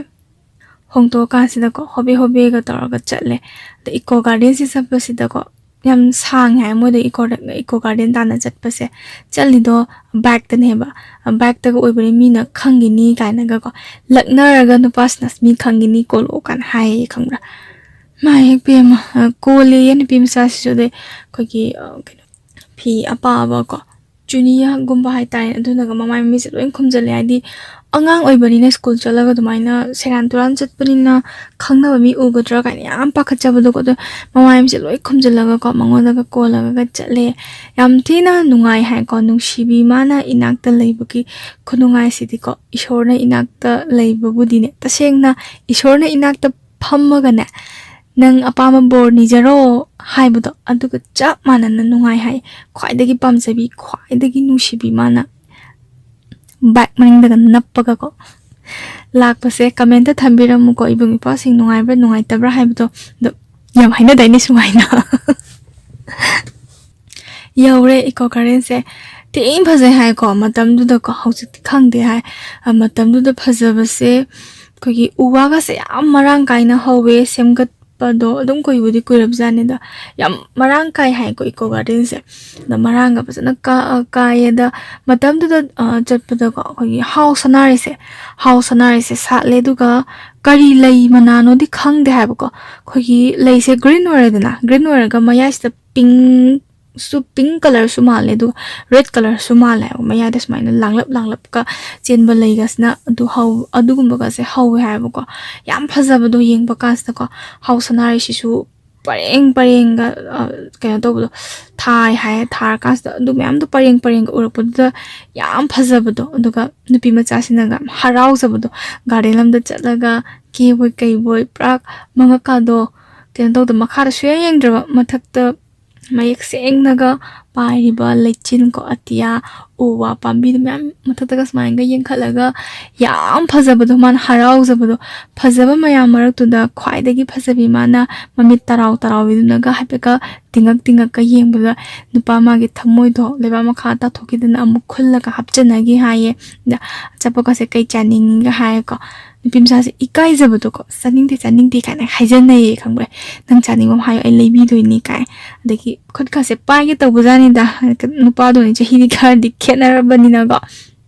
ꯍꯣꯡꯗꯣꯛꯑꯀꯥꯟꯁꯤꯗꯀꯣ ꯍꯣꯕꯦ ꯍꯣꯕꯦꯒ ꯇꯧꯔꯒ ꯆꯠꯂꯦ꯫ ꯑꯗ ꯏꯀꯣ ꯒꯥꯔꯗꯦꯟꯁꯤ ꯆꯠꯄꯁꯤꯗꯀꯣ ꯌꯥꯝ ꯁꯥꯡꯉꯦ ꯍꯥꯏ꯫ ꯃꯣꯏꯗ ꯏꯀꯣ, ꯏꯀꯣ ꯒꯥꯔꯗꯦꯟ ꯇꯥꯟꯅ ꯆꯠꯄꯁꯦ, ꯆꯠꯂꯤꯗꯣ ꯕꯥꯏꯛꯇꯅꯦꯕ꯫ ꯕꯥꯏꯛꯇꯒ ꯑꯣꯏꯕꯅꯤ, ꯃꯤꯅ ꯈꯪꯈꯤꯅꯤ ꯀꯥꯏꯅꯒꯀꯣ ꯂꯛꯅꯔꯒ ꯅꯨꯄꯥꯁꯤꯅ "ꯑꯁ, ꯃꯤ ꯈꯪꯈꯤꯅꯤ, ꯀꯣꯜꯂꯛꯑꯣ" ꯀꯥꯏꯅ ꯍꯥꯏꯌꯦ, ꯈꯪꯕ꯭ꯔꯥ? ꯃꯥ ꯍꯦꯛ ꯄꯦꯝꯃ, ꯑ, ꯀꯣꯜꯂꯦꯌꯦ ꯅꯨꯄꯤ ꯃꯆꯥꯁꯤꯁꯨ꯫ ꯑꯗꯩ ꯑꯩꯈꯣꯏꯒꯤ, ꯑ, ꯀꯩꯅꯣ, ꯐꯤ ꯑꯄꯥꯕ ꯀꯣ, ꯆꯨꯅꯤꯌꯥꯒꯨꯝꯕ ꯍꯥꯏꯇꯥꯔꯦ, ꯑꯗꯨꯅꯒ ꯃꯃꯥꯏ ꯃꯃꯤꯠꯁꯦ ꯂꯣꯏ ꯈꯨꯝꯖꯤꯜꯂꯦ꯫ ꯍꯥꯏꯗꯤ ꯑꯉꯥꯡ ꯑꯣꯏꯕꯅꯤꯅ, ꯁ꯭ꯀꯨꯜ ꯆꯠꯂꯒ ꯑꯗꯨꯃꯥꯏꯅ ꯁꯦꯔꯥꯟ ꯇꯨꯔꯥꯟ ꯆꯠꯄꯅꯤꯅ ꯈꯪꯅꯕ ꯃꯤ ꯎꯒꯗ꯭ꯔꯥ ꯀꯥꯏꯅ ꯌꯥꯝ ꯄꯥꯈꯠꯆꯕꯗꯣꯀꯣ꯫ ꯑꯗꯣ ꯃꯃꯥꯏ ꯃꯃꯤꯠꯁꯦ ꯂꯣꯏ ꯈꯨꯝꯖꯤꯜꯂꯒꯀꯣ, ꯃꯉꯣꯟꯗꯒ ꯀꯣꯜꯂꯒ ꯆꯠꯂꯦ꯫ ꯌꯥꯝ ꯊꯤꯅ ꯅꯨꯡꯉꯥꯏ ꯍꯥꯏꯀꯣ, ꯅꯨꯡꯁꯤꯕꯤ ꯃꯥꯅ ꯏꯅꯥꯛꯇ ꯂꯩꯕꯒꯤ ꯈꯨꯅꯨꯡꯉꯥꯏꯁꯤꯗꯤꯀꯣ꯫ ꯏꯁꯣꯔꯅ ꯏꯅꯥꯛꯇ ꯂꯩꯕꯕꯨꯗꯤꯅꯦ, ꯇꯁꯦꯡꯅ ꯏꯁꯣꯔꯅ ꯏꯅꯥꯛꯇ ꯐꯝꯃꯒꯅꯦ, "ꯅꯪ ꯑꯄꯥꯝꯕ ꯕꯣꯔ ꯅꯤꯖꯔꯣ" ꯍꯥꯏꯕꯗꯣ, ꯑꯗꯨꯒ ꯆꯞ ꯃꯥꯟꯅꯅ ꯅꯨꯡꯉꯥꯏ ꯍꯥꯏ꯫ ꯈ꯭ꯋꯥꯏꯗꯒꯤ ꯄꯥꯝꯖꯕꯤ, ꯈ꯭ꯋꯥꯏꯗꯒꯤ ꯅꯨꯡꯁꯤꯕꯤ ꯃꯥꯅ ꯕꯥꯏꯛ ꯃꯅꯤꯡꯗꯒ ꯅꯞꯄꯒꯀꯣ ꯂꯥꯛꯄꯁꯦ꯫ ꯀꯃꯦꯟꯇ ꯊꯝꯕꯤꯔꯝꯃꯨꯀꯣ, ꯏꯕꯨꯡ ꯏꯄ꯭ꯋꯥꯁꯤꯡ ꯅꯨꯡꯉꯥꯏꯕ꯭ꯔꯥ ꯅꯨꯡꯉꯥꯏꯇꯕ꯭ꯔꯥ ꯍꯥꯏꯕꯗꯣ꯫ ꯑꯗꯣ ꯌꯥꯝ ꯍꯥꯏꯅꯗꯥꯏꯅꯦ ꯁꯨꯃꯥꯏꯅ꯫ ꯌꯧꯔꯦ ꯏꯀꯣ ꯒꯥꯔꯗꯦꯟꯁꯦ꯫ ꯊꯤꯅ ꯐꯖꯩ ꯍꯥꯏꯀꯣ ꯃꯇꯝꯗꯨꯗꯀꯣ, ꯍꯧꯖꯤꯛꯇꯤ ꯈꯪꯗꯦ ꯍꯥꯏ꯫ ꯑ, ꯃꯇꯝꯗꯨꯗ ꯐꯖꯕꯁꯦ, ꯑꯩꯈꯣꯏꯒꯤ ꯎ ꯋꯥꯒꯁꯦ ꯌꯥꯝ ꯃꯔꯥꯡ ꯀꯥꯏꯅ ꯍꯧꯋꯦ, ꯁꯦꯝꯒꯠꯄꯗꯣ ꯑꯗꯨꯝ ꯀꯨꯏꯕꯨꯗꯤ ꯀꯨꯏꯔꯕꯖꯥꯠꯅꯤꯗ꯫ ꯌꯥꯝ ꯃꯔꯥꯡ ꯀꯥꯏ ꯍꯥꯏꯀꯣ ꯏꯀꯣ ꯒꯥꯔꯗꯦꯟꯁꯦ꯫ ꯑꯗ ꯃꯔꯥꯡꯒ ꯐꯖꯅ ꯀꯥ-, ꯑ, ꯀꯥꯏꯌꯦ꯫ ꯑꯗ ꯃꯇꯝꯗꯨꯗ, ꯑ, ꯆꯠꯄꯗꯀꯣ, ꯑꯩꯈꯣꯏꯒꯤ ꯍꯥꯎ ꯁꯅꯥꯔꯩꯁꯦ, ꯍꯥꯎ ꯁꯅꯥꯔꯩꯁꯦ ꯁꯥꯠꯂꯦ꯫ ꯑꯗꯨꯒ ꯀꯔꯤ ꯂꯩ ꯃꯅꯥꯅꯣꯗꯤ ꯈꯪꯗꯦ ꯍꯥꯏꯕꯀꯣ꯫ ꯑꯩꯈꯣꯏꯒꯤ ꯂꯩꯁꯦ ꯒ꯭ꯔꯤꯟ ꯑꯣꯏꯔꯦꯗꯅ, ꯒ꯭ꯔꯤꯟ ꯑꯣꯏꯔꯒ ꯃꯌꯥꯏꯁꯤꯗ ꯄꯤꯡ ꯁꯨ, ꯄꯤꯡ ꯀꯂꯔꯁꯨ ꯃꯥꯜꯂꯦ, ꯑꯗꯨꯒ ꯔꯦꯗ ꯀꯂꯔꯁꯨ ꯃꯥꯜꯂꯦ ꯍꯥꯏꯕ, ꯃꯌꯥꯏꯗ ꯁꯨꯃꯥꯏꯅ ꯂꯥꯡꯂꯞ ꯂꯥꯡꯂꯞꯀ ꯆꯦꯟꯕ ꯂꯩꯒꯁꯤꯅ ꯑꯗꯨ ꯍꯧ-, ꯑꯗꯨꯒꯨꯝꯕꯒꯁꯦ ꯍꯧꯋꯦ ꯍꯥꯏꯕꯀꯣ꯫ ꯌꯥꯝ ꯐꯖꯕꯗꯣ ꯌꯦꯡꯕ ꯀꯥꯟꯁꯤꯗꯀꯣ꯫ ꯍꯥꯎ ꯁꯅꯥꯔꯩꯁꯤꯁꯨ ꯄꯔꯦꯡ ꯄꯔꯦꯡꯒ, ꯑ, ꯀꯩꯅꯣ ꯇꯧꯕꯗꯣ, ꯊꯥꯏ ꯍꯥꯏ, ꯊꯥꯔꯀꯥꯟꯁꯤꯗ ꯑꯗꯨ ꯃꯌꯥꯝꯗꯣ ꯄꯔꯦꯡ ꯄꯔꯦꯡꯒ ꯎꯔꯛꯄꯗꯨꯗ ꯌꯥꯝ ꯐꯖꯕꯗꯣ꯫ ꯑꯗꯨꯒ ꯅꯨꯄꯤ ꯃꯆꯥꯁꯤꯅꯒ ꯍꯔꯥꯎꯖꯕꯗꯣ, ꯒꯥꯔꯗꯦꯟ ꯂꯝꯗ ꯆꯠꯂꯒ ꯀꯦꯕꯣꯏ ꯀꯩꯕꯣꯏ ꯄꯨꯔꯥ ꯃꯉꯛꯀꯥꯗꯣ ꯀꯩꯅꯣ ꯇꯧꯗ, ꯃꯈꯥꯗ ꯁꯨꯡꯌꯦꯡ ꯌꯦꯡꯗ꯭ꯔꯕ, ꯃꯊꯛꯇ ꯃꯌꯦꯛ ꯁꯦꯡꯅꯒ ꯄꯥꯏꯔꯤꯕ ꯂꯩꯆꯤꯟ ꯀꯣ, ꯑꯇꯤꯌꯥ, ꯎ ꯋꯥ ꯄꯥꯝꯕꯤꯗꯣ ꯃꯌꯥꯝ ꯃꯊꯛꯇꯒ ꯁꯨꯃꯥꯏꯅꯒ ꯌꯦꯡꯈꯠꯂꯒ ꯌꯥꯝ ꯐꯖꯕꯗꯣ, ꯃꯥꯅ ꯍꯔꯥꯎꯖꯕꯗꯣ꯫ ꯐꯖꯕ ꯃꯌꯥꯝ ꯃꯔꯛꯇꯨꯗ ꯈ꯭ꯋꯥꯏꯗꯒꯤ ꯐꯖꯕꯤ ꯃꯥꯅ ꯃꯃꯤꯠ ꯇꯔꯥꯎ ꯇꯔꯥꯎꯕꯤꯗꯨꯅꯒ ꯍꯥꯏꯐꯦꯠꯀ ꯇꯤꯡꯉꯛ ꯇꯤꯡꯉꯛꯀ ꯌꯦꯡꯕꯗ, ꯅꯨꯄꯥ ꯃꯥꯒꯤ ꯊꯃꯣꯏꯗꯣ ꯂꯩꯕꯥꯛ ꯃꯈꯥ ꯇꯥꯊꯣꯛꯈꯤꯗꯅ ꯑꯃꯨꯛ ꯈꯨꯜꯂꯒ ꯍꯥꯞꯆꯟꯅꯒꯤ ꯍꯥꯏꯌꯦ꯫ ꯑꯗ ꯑꯆꯥꯄꯣꯠꯀꯁꯦ "ꯀꯩ ꯆꯥꯅꯤꯡꯉꯤꯒ?" ꯍꯥꯏꯔꯦꯀꯣ꯫ ꯅꯨꯄꯤ ꯃꯆꯥꯁꯦ ꯏꯀꯥꯏꯖꯕꯗꯣꯀꯣ, "ꯆꯥꯅꯤꯡꯗꯦ, ꯆꯥꯅꯤꯡꯗꯦ" ꯀꯥꯏꯅ ꯍꯥꯏꯖꯟꯅꯩꯌꯦ, ꯈꯪꯕ꯭ꯔꯥ? "ꯅꯪ ꯆꯥꯅꯤꯡꯕ ꯑꯃ ꯍꯥꯏꯌꯣ, ꯑꯩ ꯂꯩꯕꯤꯗꯣꯏꯅꯤ" ꯀꯥꯏ꯫ ꯑꯗꯒꯤ ꯈꯨꯠꯀꯁꯦ ꯄꯥꯏꯒꯦ ꯇꯧꯕꯖꯥꯠꯅꯤꯗ꯫ ꯅꯨꯄꯥꯗꯨꯅꯤ ꯆꯍꯤꯗꯤ ꯈꯔꯗꯤ ꯈꯦꯠꯅꯔꯕꯅꯤꯅꯀꯣ꯫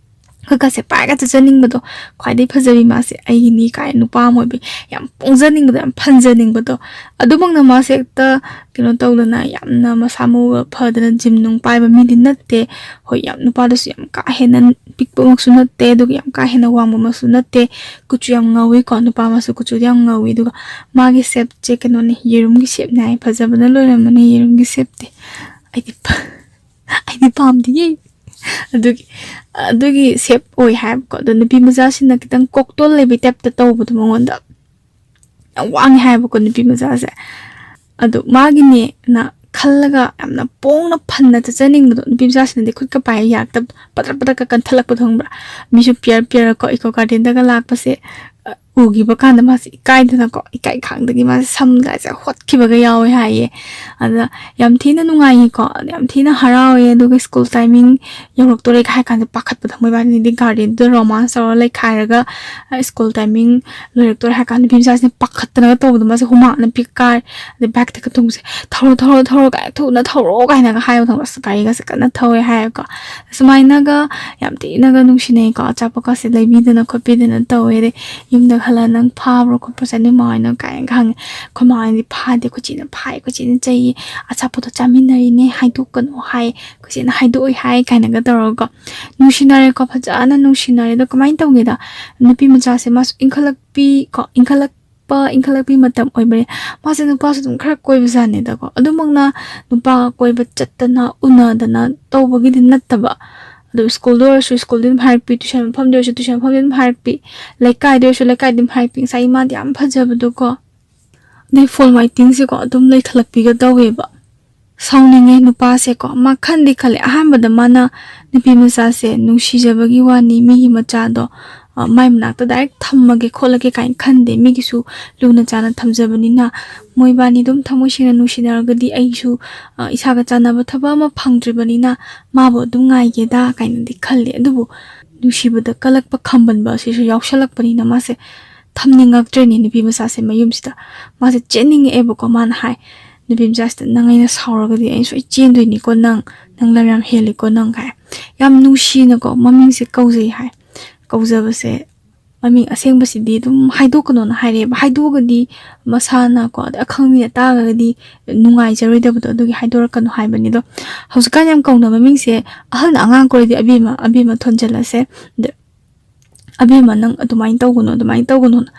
ꯈꯨꯠꯀꯁꯦ ꯄꯥꯏꯔꯒ ꯆꯠꯆꯅꯤꯡꯕꯗꯣ, ꯈ꯭ꯋꯥꯏꯗꯩ ꯐꯖꯕꯤ ꯃꯥꯁꯦ ꯑꯩꯒꯤꯅꯤ ꯀꯥꯏꯅ ꯅꯨꯄꯥ ꯑꯃ ꯑꯣꯏꯕꯒꯤ ꯌꯥꯝ ꯄꯣꯡꯖꯅꯤꯡꯕꯗꯣ, ꯌꯥꯝ ꯐꯟꯖꯅꯤꯡꯕꯗꯣ꯫ ꯑꯗꯨꯃꯛꯅ ꯃꯥꯁꯦ ꯍꯦꯛꯇ ꯀꯩꯅꯣ ꯇꯧꯗꯅ, ꯌꯥꯝꯅ ꯃꯁꯥ ꯃꯎꯒ ꯐꯗꯅ ꯖꯤꯝ ꯅꯨꯡ ꯄꯥꯏꯕ ꯃꯤꯗꯤ ꯅꯠꯇꯦ꯫ ꯍꯣꯏ, ꯌꯥꯝ, ꯅꯨꯄꯥꯗꯨꯁꯨ ꯌꯥꯝ ꯀꯥ ꯍꯦꯟꯅ ꯄꯤꯛꯄꯃꯛꯁꯨ ꯅꯠꯇꯦ, ꯑꯗꯨꯒ ꯌꯥꯝ ꯀꯥ ꯍꯦꯟꯅ ꯋꯥꯡꯕꯃꯛꯁꯨ ꯅꯠꯇꯦ꯫ ꯀꯨꯆꯨ ꯌꯥꯝ ꯉꯧꯋꯤꯀꯣ, ꯅꯨꯄꯥ ꯃꯥꯁꯨ ꯀꯨꯆꯨꯗꯤ ꯌꯥꯝ ꯉꯧꯋꯤ꯫ ꯑꯗꯨꯒ ꯃꯥꯒꯤ ꯁꯦꯞꯁꯦ ꯀꯩꯅꯣꯅꯦ, ꯌꯦꯔꯨꯝꯒꯤ ꯁꯦꯞꯅꯦ ꯍꯥꯏ꯫ ꯐꯖꯕꯅ ꯂꯣꯏꯔꯝꯃꯅꯤ ꯌꯦꯔꯨꯝꯒꯤ ꯁꯦꯞꯇꯤ꯫ ꯑꯩꯗꯤ ꯄ-, ꯑꯩꯗꯤ ꯄꯥꯝꯗꯤꯌꯦ꯫ ꯑꯗꯨꯒꯤ, ꯑꯗꯨꯒꯤ ꯁꯦꯞ ꯑꯣꯏ ꯍꯥꯏꯕꯀꯣ꯫ ꯑꯗꯣ ꯅꯨꯄꯤ ꯃꯆꯥꯁꯤꯅ ꯈꯤꯇꯪ ꯀꯣꯛꯇꯣꯜ ꯂꯩꯕꯩ ꯇꯥꯏꯞꯇ ꯇꯧꯕꯗꯣ ꯃꯉꯣꯟꯗ꯫ ꯌꯥꯝ ꯋꯥꯡꯉꯦ ꯍꯥꯏꯕꯀꯣ ꯅꯨꯄꯤ ꯃꯆꯥꯁꯦ꯫ ꯑꯗꯣ ꯃꯥꯒꯤꯅꯦꯅ ꯈꯜꯂꯒ ꯌꯥꯝꯅ ꯄꯣꯡꯅ ꯐꯟꯅ ꯆꯠꯆꯅꯤꯡꯕꯗꯣ, ꯅꯨꯄꯤ ꯃꯆꯥꯁꯤꯅꯗꯤ ꯈꯨꯠꯀ ꯄꯥꯏ ꯌꯥꯔꯛꯇꯕꯗꯣ, ꯄꯗ꯭ꯔꯛ ꯄꯗ꯭ꯔꯛꯀ ꯀꯟꯊꯠꯂꯛꯄꯗꯣ ꯈꯪꯕ꯭ꯔꯥ? ꯃꯤꯁꯨ ꯄꯤꯌꯔ ꯄꯤꯌꯔꯀꯣ, ꯏꯀꯣ ꯒꯥꯔꯗꯦꯟꯗꯒ ꯂꯥꯛꯄꯁꯦ, ꯑ, ꯎꯈꯤꯕ ꯀꯥꯟꯗ ꯃꯥꯁꯦ ꯏꯀꯥꯏꯗꯅꯀꯣ, ꯏꯀꯥꯏ ꯈꯥꯡꯗꯒꯤ ꯃꯥꯁꯦ ꯁꯝꯒꯁꯦ ꯍꯣꯠꯈꯤꯕꯒ ꯌꯥꯎꯋꯦ ꯍꯥꯏꯌꯦ꯫ ꯑꯗ ꯌꯥꯝ ꯊꯤꯅ ꯅꯨꯡꯉꯥꯏꯈꯤꯀꯣ, ꯌꯥꯝ ꯊꯤꯅ ꯍꯔꯥꯎꯋꯦ꯫ ꯑꯗꯨꯒ ꯁ꯭ꯀꯨꯜ ꯇꯥꯏꯃꯤꯡ ꯌꯧꯔꯛꯇꯣꯔꯦꯒ ꯍꯥꯏ ꯀꯥꯟꯗ ꯄꯥꯈꯠꯄꯗꯣ, ꯃꯣꯏꯕꯥꯅꯤꯗꯤ ꯒꯥꯔꯗꯦꯟꯗꯨꯗ ꯔꯣꯃꯥꯟꯁ ꯇꯧꯔ ꯂꯩꯈꯥꯏꯔꯒ, ꯑ, ꯁ꯭ꯀꯨꯜ ꯇꯥꯏꯃꯤꯡ ꯂꯣꯏꯔꯛꯇꯣꯔꯦ ꯍꯥꯏ ꯀꯥꯟꯗ ꯅꯨꯄꯤ ꯃꯆꯥꯁꯤꯅ ꯄꯥꯈꯠꯇꯅꯒ ꯇꯧꯕꯗꯣ, ꯃꯥꯁꯦ ꯍꯨꯃꯥꯡꯅ ꯄꯤꯛ ꯀꯥꯔꯦ꯫ ꯑꯗꯩ ꯕꯦꯛꯇꯒ ꯇꯣꯡꯁꯦ, "ꯊꯧꯔꯣ, ꯊꯧꯔꯣ, ꯊꯧꯔꯣ" ꯀꯥꯏꯅ, "ꯊꯨꯅ ꯊꯧꯔꯣ" ꯀꯥꯏꯅꯒ ꯍꯥꯏꯕꯗꯣ, ꯑꯁ, ꯒꯥꯔꯤꯒꯁꯦ ꯀꯟꯅ ꯊꯧꯋꯦ ꯍꯥꯏꯔꯒ, ꯁꯨꯃꯥꯏꯅꯒ ꯌꯥꯝ ꯊꯤꯅꯒ ꯅꯨꯡꯁꯤꯅꯩꯀꯣ꯫ ꯑꯆꯥꯄꯣꯠꯀꯁꯦ ꯂꯩꯕꯤꯗꯅ ꯈꯣꯠꯄꯤꯗꯅ ꯇꯧꯋꯦ꯫ ꯑꯗꯩ ꯌꯨꯝꯗ ꯍꯜꯂ "ꯅꯪ ꯐꯥꯕ꯭ꯔꯣ ꯈꯣꯠꯄ꯭ꯔꯣ ꯅꯣꯏ ꯃꯥ ꯍꯣꯏꯅ?" ꯀꯥꯏꯅꯒ ꯍꯪꯉꯦ꯫ ꯑꯩꯈꯣꯏ ꯃꯥ ꯍꯣꯏꯅꯗꯤ "ꯐꯥꯗꯦ, ꯑꯩꯈꯣꯏ ꯆꯦꯅ ꯐꯥꯏ, ꯑꯩꯈꯣꯏ ꯆꯦꯅ ꯆꯩꯌꯦ, ꯑꯆꯥꯄꯣꯠꯇꯣ ꯆꯥꯃꯤꯟꯅꯔꯤꯅꯦ, ꯍꯥꯏꯗꯣꯛꯀꯅꯣ ꯍꯥꯏ, ꯑꯩꯈꯣꯏ ꯆꯦꯅ ꯍꯥꯏꯗꯣꯛꯑꯣꯏ ꯍꯥꯏ" ꯀꯥꯏꯅꯒ ꯇꯧꯔꯒꯀꯣ, ꯅꯨꯡꯁꯤꯅꯔꯦꯀꯣ꯫ ꯐꯖꯅ ꯅꯨꯡꯁꯤꯅꯔꯦ꯫ ꯑꯗꯣ ꯀꯃꯥꯏꯅ ꯇꯧꯒꯦꯗ, ꯅꯨꯄꯤ ꯃꯆꯥꯁꯦ ꯃꯥꯁꯨ ꯏꯟꯈꯠꯂꯛꯄꯤ ꯀꯣ, ꯏꯟꯈꯠꯂꯛꯄ, ꯏꯟꯈꯠꯂꯛꯄꯤ ꯃꯇꯝ ꯑꯣꯏꯕꯅꯦ꯫ ꯃꯥꯁꯦ ꯅꯨꯄꯥꯁꯨ ꯑꯗꯨꯝ ꯈꯔ ꯀꯣꯏꯕꯖꯥꯠꯅꯦꯗꯀꯣ꯫ ꯑꯗꯨꯃꯛꯅ ꯅꯨꯄꯥ ꯀꯣꯏꯕ ꯆꯠꯇꯅ ꯎꯅꯗꯅ ꯇꯧꯕꯒꯤꯗꯤ ꯅꯠꯇꯕ꯫ ꯑꯗꯣ ꯁ꯭ꯀꯨꯜꯗ ꯑꯣꯏꯔꯁꯨ ꯁ꯭ꯀꯨꯜꯗ ꯑꯗꯨꯝ ꯍꯥꯏꯔꯛꯄꯤ, ꯇ꯭ꯌꯨꯁꯟ ꯃꯐꯝꯗ ꯑꯣꯏꯔꯁꯨ ꯇ꯭ꯌꯨꯁꯟ ꯃꯐꯝꯗ ꯑꯗꯨꯝ ꯍꯥꯏꯔꯛꯄꯤ, ꯂꯩꯀꯥꯏꯗ ꯑꯣꯏꯔꯁꯨ ꯂꯩꯀꯥꯏꯗ ꯑꯗꯨꯝ ꯍꯥꯏꯔꯛꯄꯤ꯫ ꯉꯁꯥꯏꯒꯤ ꯃꯥꯗꯤ ꯌꯥꯝ ꯐꯖꯕꯗꯣꯀꯣ꯫ ꯑꯗꯩ ꯐꯣꯟ ꯋꯥꯏꯇꯤꯡꯁꯦꯀꯣ ꯑꯗꯨꯝ ꯂꯩꯈꯠꯂꯛꯄꯤꯒ ꯇꯧꯋꯦꯕ꯫ ꯁꯥꯎꯅꯤꯡꯉꯦ ꯅꯨꯄꯥꯁꯦꯀꯣ꯫ ꯃꯥ ꯈꯟꯗꯤ ꯈꯜꯂꯦ, ꯑꯍꯥꯟꯕꯗ ꯃꯥꯅ ꯅꯨꯄꯤ ꯃꯆꯥꯁꯦ ꯅꯨꯡꯁꯤꯖꯕꯒꯤ ꯋꯥꯅꯤ, ꯃꯤꯒꯤ ꯃꯆꯥꯗꯣ, ꯑ, ꯃꯥꯏ ꯃꯅꯥꯛꯇ ꯗꯥꯏꯔꯦꯛ ꯊꯝꯃꯒꯦ ꯈꯣꯠꯂꯒꯦ ꯀꯥꯏꯅ ꯈꯟꯗꯦ꯫ ꯃꯤꯒꯤꯁꯨ ꯂꯨꯅ ꯆꯥꯟꯅ ꯊꯝꯖꯕꯅꯤꯅ, ꯃꯣꯏꯕꯥꯅꯤ ꯑꯗꯨꯝ ꯊꯃꯣꯏ ꯁꯦꯡꯅ ꯅꯨꯡꯁꯤꯅꯔꯒꯗꯤ ꯑꯩꯁꯨ, ꯑ, ꯏꯁꯥꯒ ꯆꯥꯟꯅꯕ ꯊꯕꯛ ꯑꯃ ꯐꯪꯗ꯭ꯔꯤꯕꯅꯤꯅ ꯃꯥꯕꯨ ꯑꯗꯨꯝ ꯉꯥꯏꯒꯦꯗ ꯀꯥꯏꯅꯗꯤ ꯈꯜꯂꯦ꯫ ꯑꯗꯨꯕꯨ ꯅꯨꯡꯁꯤꯕꯗ ꯀꯜꯂꯛꯄ ꯈꯝꯕꯟꯕ ꯑꯁꯤꯁꯨ ꯌꯥꯎꯁꯜꯂꯛꯄꯅꯤꯅ ꯃꯥꯁꯦ ꯊꯝꯅꯤꯡꯉꯛꯇ꯭ꯔꯦꯅꯦ ꯅꯨꯄꯤ ꯃꯆꯥꯁꯦ ꯃꯌꯨꯝꯁꯤꯗ꯫ ꯃꯥꯁꯦ ꯆꯦꯟꯅꯤꯡꯉꯛꯑꯦꯕꯀꯣ꯫ ꯃꯥꯅ ꯍꯥꯏ, ꯅꯨꯄꯤ ꯃꯆꯥꯁꯤꯗ, "ꯅꯪ ꯑꯩꯅ ꯁꯥꯎꯔꯒꯗꯤ ꯑꯩꯅ ꯁꯣꯏ ꯆꯦꯟꯗꯣꯏꯅꯤꯀꯣ ꯅꯪ꯫ "ꯅꯪ ꯂꯝ ꯌꯥꯝ ꯍꯦꯜꯂꯤꯀꯣ ꯅꯪ" ꯀꯥꯏ꯫ ꯌꯥꯝ ꯅꯨꯡꯁꯤꯅꯀꯣ ꯃꯃꯤꯡꯁꯦ ꯀꯧꯖꯩ ꯍꯥꯏ꯫ ꯀꯧꯖꯕꯁꯦ, ꯃꯃꯤꯡ ꯑꯁꯦꯡꯕꯁꯤꯗꯤ ꯑꯗꯨꯝ ꯍꯥꯏꯗꯣꯛꯀꯅꯣꯅ ꯍꯥꯏꯔꯛꯑꯦꯕ꯫ ꯍꯥꯏꯗꯣꯛꯑꯒꯗꯤ ꯃꯁꯥꯅꯀꯣ, ꯑꯗꯩ ꯑꯈꯪ ꯃꯤꯅ ꯇꯥꯔꯒꯗꯤ ꯅꯨꯡꯉꯥꯏꯖꯔꯣꯏꯗꯕꯗꯣ, ꯑꯗꯨꯒꯤ ꯍꯥꯏꯗꯣꯔꯛꯀꯅꯨ ꯍꯥꯏꯕꯅꯤꯗꯣ꯫ ꯍꯧꯖꯤꯛꯀꯥꯟ ꯌꯥꯝ ꯀꯧꯅꯕ ꯃꯤꯡꯁꯦ, ꯑꯍꯜꯅ ꯑꯉꯥꯡ ꯀꯧꯔꯗꯤ ꯑꯕꯦꯝꯃ, ꯑꯕꯦꯝꯃ ꯊꯣꯟꯖꯜꯂꯁꯦ꯫ ꯑꯗ "ꯑꯕꯦꯝꯃ, ꯅꯪ ꯑꯗꯨꯃꯥꯏꯅ ꯇꯧꯒꯅꯨ, ꯑꯗꯨꯃꯥꯏꯅ ꯇꯧꯒꯅꯨꯅ"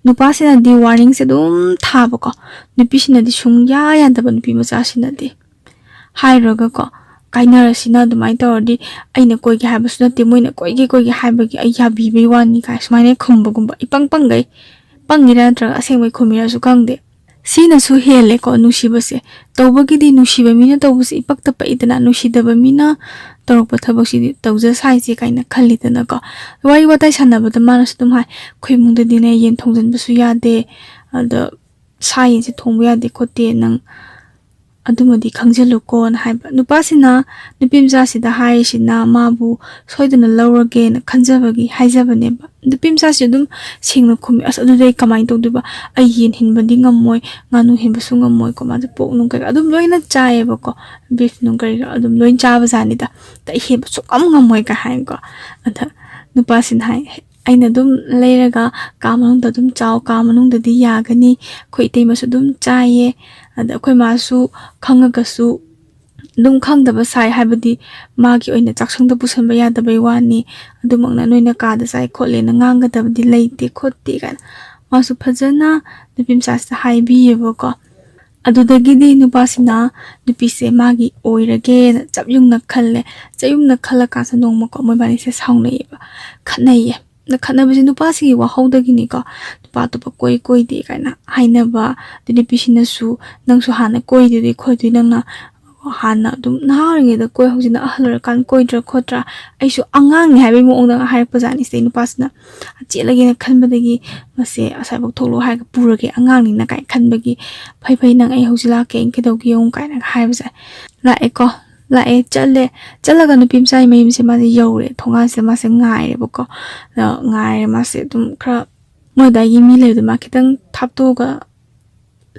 ꯅꯨꯄꯥꯁꯤꯅꯗꯤ ꯋꯥꯔꯅꯤꯡꯁꯦ ꯑꯗꯨꯝ ꯊꯥꯕꯀꯣ, ꯅꯨꯄꯤꯁꯤꯅꯗꯤ ꯁꯨꯡꯌꯥ ꯌꯥꯗꯕ, ꯅꯨꯄꯤ ꯃꯆꯥꯁꯤꯅꯗꯤ꯫ ꯍꯥꯏꯔꯨꯔꯒꯀꯣ, "ꯀꯥꯏꯅꯔꯁꯤꯅ, ꯑꯗꯨꯃꯥꯏꯅ ꯇꯧꯔꯗꯤ ꯑꯩꯅ ꯀꯣꯏꯒꯦ ꯍꯥꯏꯕꯁꯨ ꯅꯠꯇꯦ, ꯃꯣꯏꯅ ꯀꯣꯏꯒꯦ ꯀꯣꯏꯒꯦ ꯍꯥꯏꯕꯒꯤ ꯑꯩ ꯌꯥꯕꯤꯕꯩ ꯋꯥꯅꯤ" ꯀꯥꯏ ꯁꯨꯃꯥꯏꯅ ꯈꯨꯝꯕꯒꯨꯝꯕ, ꯏꯄꯪ ꯄꯪꯒꯩ꯫ ꯄꯪꯉꯤꯔꯥ ꯅꯠꯇ꯭ꯔꯒ ꯑꯁꯦꯡꯕꯩ ꯈꯨꯝꯃꯤꯔꯥꯁꯨ ꯈꯪꯗꯦ꯫ ꯁꯤꯅꯁꯨ ꯍꯦꯜꯂꯦꯀꯣ ꯅꯨꯡꯁꯤꯕꯁꯦ꯫ ꯇꯧꯕꯒꯤꯗꯤ ꯅꯨꯡꯁꯤꯕ ꯃꯤꯅ ꯇꯧꯕꯁꯦ ꯏꯄꯛꯇ ꯄꯛꯏꯗꯅ, ꯅꯨꯡꯁꯤꯗꯕ ꯃꯤꯅ ꯇꯧꯔꯛꯄ ꯊꯕꯛꯁꯤꯗꯤ ꯇꯧꯖ ꯁꯥꯏꯁꯦ ꯀꯥꯏꯅ ꯈꯜꯂꯤꯗꯅꯀꯣ꯫ ꯋꯥꯔꯤ ꯋꯥꯇꯥꯏ ꯁꯥꯟꯅꯕꯗ ꯃꯥꯅꯁꯨ ꯑꯗꯨꯝ ꯍꯥꯏ, "ꯑꯩꯈꯣꯏ ꯏꯃꯨꯡꯗꯗꯤꯅꯦ ꯌꯦꯟ ꯊꯣꯡꯖꯟꯕꯁꯨ ꯌꯥꯗꯦ, ꯑꯗ ꯁꯥ ꯌꯦꯟꯁꯦ ꯊꯣꯡꯕ ꯌꯥꯗꯦ ꯈꯣꯠꯇꯦ, ꯅꯪ ꯑꯗꯨꯃꯗꯤ ꯈꯪꯖꯤꯜꯂꯨꯀꯣꯅ" ꯍꯥꯏꯕ꯫ ꯅꯨꯄꯥꯁꯤꯅ ꯅꯨꯄꯤ ꯃꯆꯥꯁꯤꯗ ꯍꯥꯏꯔꯤꯁꯤꯅ ꯃꯥꯕꯨ ꯁꯣꯏꯗꯅ ꯂꯧꯔꯒꯦꯅ ꯈꯟꯖꯕꯒꯤ ꯍꯥꯏꯖꯕꯅꯦꯕ꯫ ꯅꯨꯄꯤ ꯃꯆꯥꯁꯤ ꯑꯗꯨꯝ ꯁꯦꯡꯅ ꯈꯨꯝꯃꯤ, "ꯑꯁ, ꯑꯗꯨꯗꯤ ꯑꯩ ꯀꯃꯥꯏꯅ ꯇꯧꯗꯣꯏꯕ? ꯑꯩ ꯌꯦꯟ ꯍꯤꯟꯕꯗꯤ ꯉꯝꯃꯣꯏ, ꯉꯥꯅꯨ ꯍꯤꯟꯕꯁꯨ ꯉꯝꯃꯣꯏꯀꯣ", ꯃꯥꯁꯦ ꯄꯣꯛ ꯅꯨꯡ ꯀꯩꯀꯥ ꯑꯗꯨꯝ ꯂꯣꯏꯅ ꯆꯥꯏꯌꯦꯕꯀꯣ, ꯕꯤꯐ ꯅꯨꯡ ꯀꯔꯤ ꯀꯔꯥ ꯑꯗꯨꯝ ꯂꯣꯏꯅ ꯆꯥꯕ ꯖꯥꯠꯅꯤꯗ꯫ "ꯑꯗ ꯑꯩ ꯍꯦꯟꯕ ꯁꯨꯛꯉꯝ ꯉꯝꯃꯣꯏ" ꯀꯥꯏ ꯍꯥꯏꯀꯣ꯫ ꯑꯗ ꯅꯨꯄꯥꯁꯤꯅ ꯍꯥꯏ, "ꯑꯩꯅ ꯑꯗꯨꯝ ꯂꯩꯔꯒ ꯀꯥ ꯃꯅꯨꯡꯗ ꯑꯗꯨꯝ ꯆꯥꯎ, ꯀꯥ ꯃꯅꯨꯡꯗꯗꯤ ꯌꯥꯒꯅꯤ, ꯑꯩꯈꯣꯏ ꯏꯇꯩꯃꯁꯨ ꯑꯗꯨꯝ ꯆꯥꯏꯌꯦ, ꯑꯗ ꯑꯩꯈꯣꯏ ꯃꯥꯁꯨ ꯈꯪꯉꯒꯁꯨ ꯑꯗꯨꯝ ꯈꯪꯗꯕ ꯁꯥꯏ, ꯍꯥꯏꯕꯗꯤ ꯃꯥꯒꯤ ꯑꯣꯏꯅ ꯆꯥꯛꯁꯪꯗ ꯄꯨꯁꯟꯕ ꯌꯥꯗꯕꯩ ꯋꯥꯅꯤ, ꯑꯗꯨꯃꯛꯅ ꯅꯣꯏꯅ ꯀꯥꯗ ꯆꯥꯏ ꯈꯣꯠꯂꯦꯅ ꯉꯥꯡꯒꯗꯕꯗꯤ ꯂꯩꯇꯦ" ꯈꯣꯠꯇꯦ ꯀꯥꯏꯅ ꯃꯥꯁꯨ ꯐꯖꯅ ꯅꯨꯄꯤ ꯃꯆꯥꯁꯤꯗ ꯍꯥꯏꯕꯤꯌꯦꯕꯀꯣ꯫ ꯑꯗꯨꯗꯒꯤꯗꯤ ꯅꯨꯄꯥꯁꯤꯅ ꯅꯨꯄꯤꯁꯦ ꯃꯥꯒꯤ ꯑꯣꯏꯔꯒꯦꯅ ꯆꯞ ꯌꯨꯡꯅ ꯈꯜꯂꯦ꯫ ꯆꯞ ꯌꯨꯡꯅ ꯈꯜꯂꯀꯥꯟꯗ ꯅꯣꯡꯃꯀꯣ ꯃꯣꯏꯕꯥꯅꯤꯁꯦ ꯁꯥꯎꯅꯩꯌꯦꯕ, ꯈꯠꯅꯩꯌꯦ꯫ ꯑꯗ ꯈꯠꯅꯕꯁꯦ ꯅꯨꯄꯥꯁꯤꯒꯤ ꯋꯥꯍꯧꯗꯒꯤꯅꯤꯀꯣ, ꯅꯨꯄꯥ ꯑꯇꯣꯞꯄ ꯀꯣꯏ ꯀꯣꯏꯗꯦ ꯀꯥꯏꯅ ꯍꯥꯏꯅꯕ꯫ ꯑꯗꯩ ꯅꯨꯄꯤꯁꯤꯅꯁꯨ, "ꯅꯪꯁꯨ ꯍꯥꯟꯅ ꯀꯣꯏꯗꯨꯗꯤ ꯈꯣꯠꯇꯨꯗꯤ, ꯅꯪꯅ ꯍꯥꯟꯅ ꯑꯗꯨꯝ ꯅꯍꯥ ꯑꯣꯏꯔꯤꯉꯩꯗ ꯀꯣꯏ, ꯍꯧꯖꯤꯛꯅ ꯑꯍꯜ ꯑꯣꯏꯔꯀꯥꯟꯗ ꯀꯣꯏꯗ꯭ꯔꯥ ꯈꯣꯠꯇ꯭ꯔꯥ?" ꯑꯩꯁꯨ ꯑꯉꯥꯡꯅꯤ ꯍꯥꯏꯕꯒꯤ ꯃꯑꯣꯡꯗ ꯍꯥꯏꯔꯛꯄ ꯖꯥꯠꯅꯤ꯫ ꯁꯤꯗꯩ ꯅꯨꯄꯥꯁꯤꯅ ꯆꯦꯜꯂꯒꯦꯅ ꯈꯟꯕꯗꯒꯤ ꯃꯁꯦ ꯑꯁ꯭ꯋꯥꯏꯐꯥꯎ ꯊꯣꯛꯂꯛꯑꯣ ꯍꯥꯏꯔꯒ ꯄꯨꯔꯒꯦ ꯑꯉꯥꯡꯅꯤꯅ ꯀꯥꯏꯅ ꯈꯟꯕꯒꯤ, "ꯐꯩ ꯐꯩ, ꯅꯪ ꯑꯩ ꯍꯧꯖꯤꯛ ꯂꯥꯛꯀꯦ, ꯑꯩ ꯀꯩꯗꯧꯒꯦ ꯌꯦꯡꯉꯨ" ꯀꯥꯏꯅ ꯍꯥꯏꯕꯁꯦ꯫ ꯂꯥꯛꯑꯦꯀꯣ, ꯂꯥꯛꯑꯦ, ꯆꯠꯂꯦ꯫ ꯆꯠꯂꯒ ꯅꯨꯄꯤ ꯃꯆꯥꯒꯤ ꯃꯌꯨꯝꯁꯦ ꯃꯥꯁꯦ ꯌꯧꯔꯦ꯫ ꯊꯣꯡꯒꯥꯟꯁꯤꯗ ꯃꯥꯁꯦ ꯉꯥꯏꯔꯦꯕꯀꯣ꯫ ꯑꯗ ꯉꯥꯏꯔꯦ ꯃꯥꯁꯦ ꯑꯗꯨꯝ ꯈꯔ, ꯃꯣꯏ ꯑꯗꯥꯏꯒꯤ ꯃꯤ ꯂꯩꯕꯗꯣ ꯃꯥ ꯈꯤꯇꯪ ꯊꯥꯞꯇꯣꯛꯑꯒ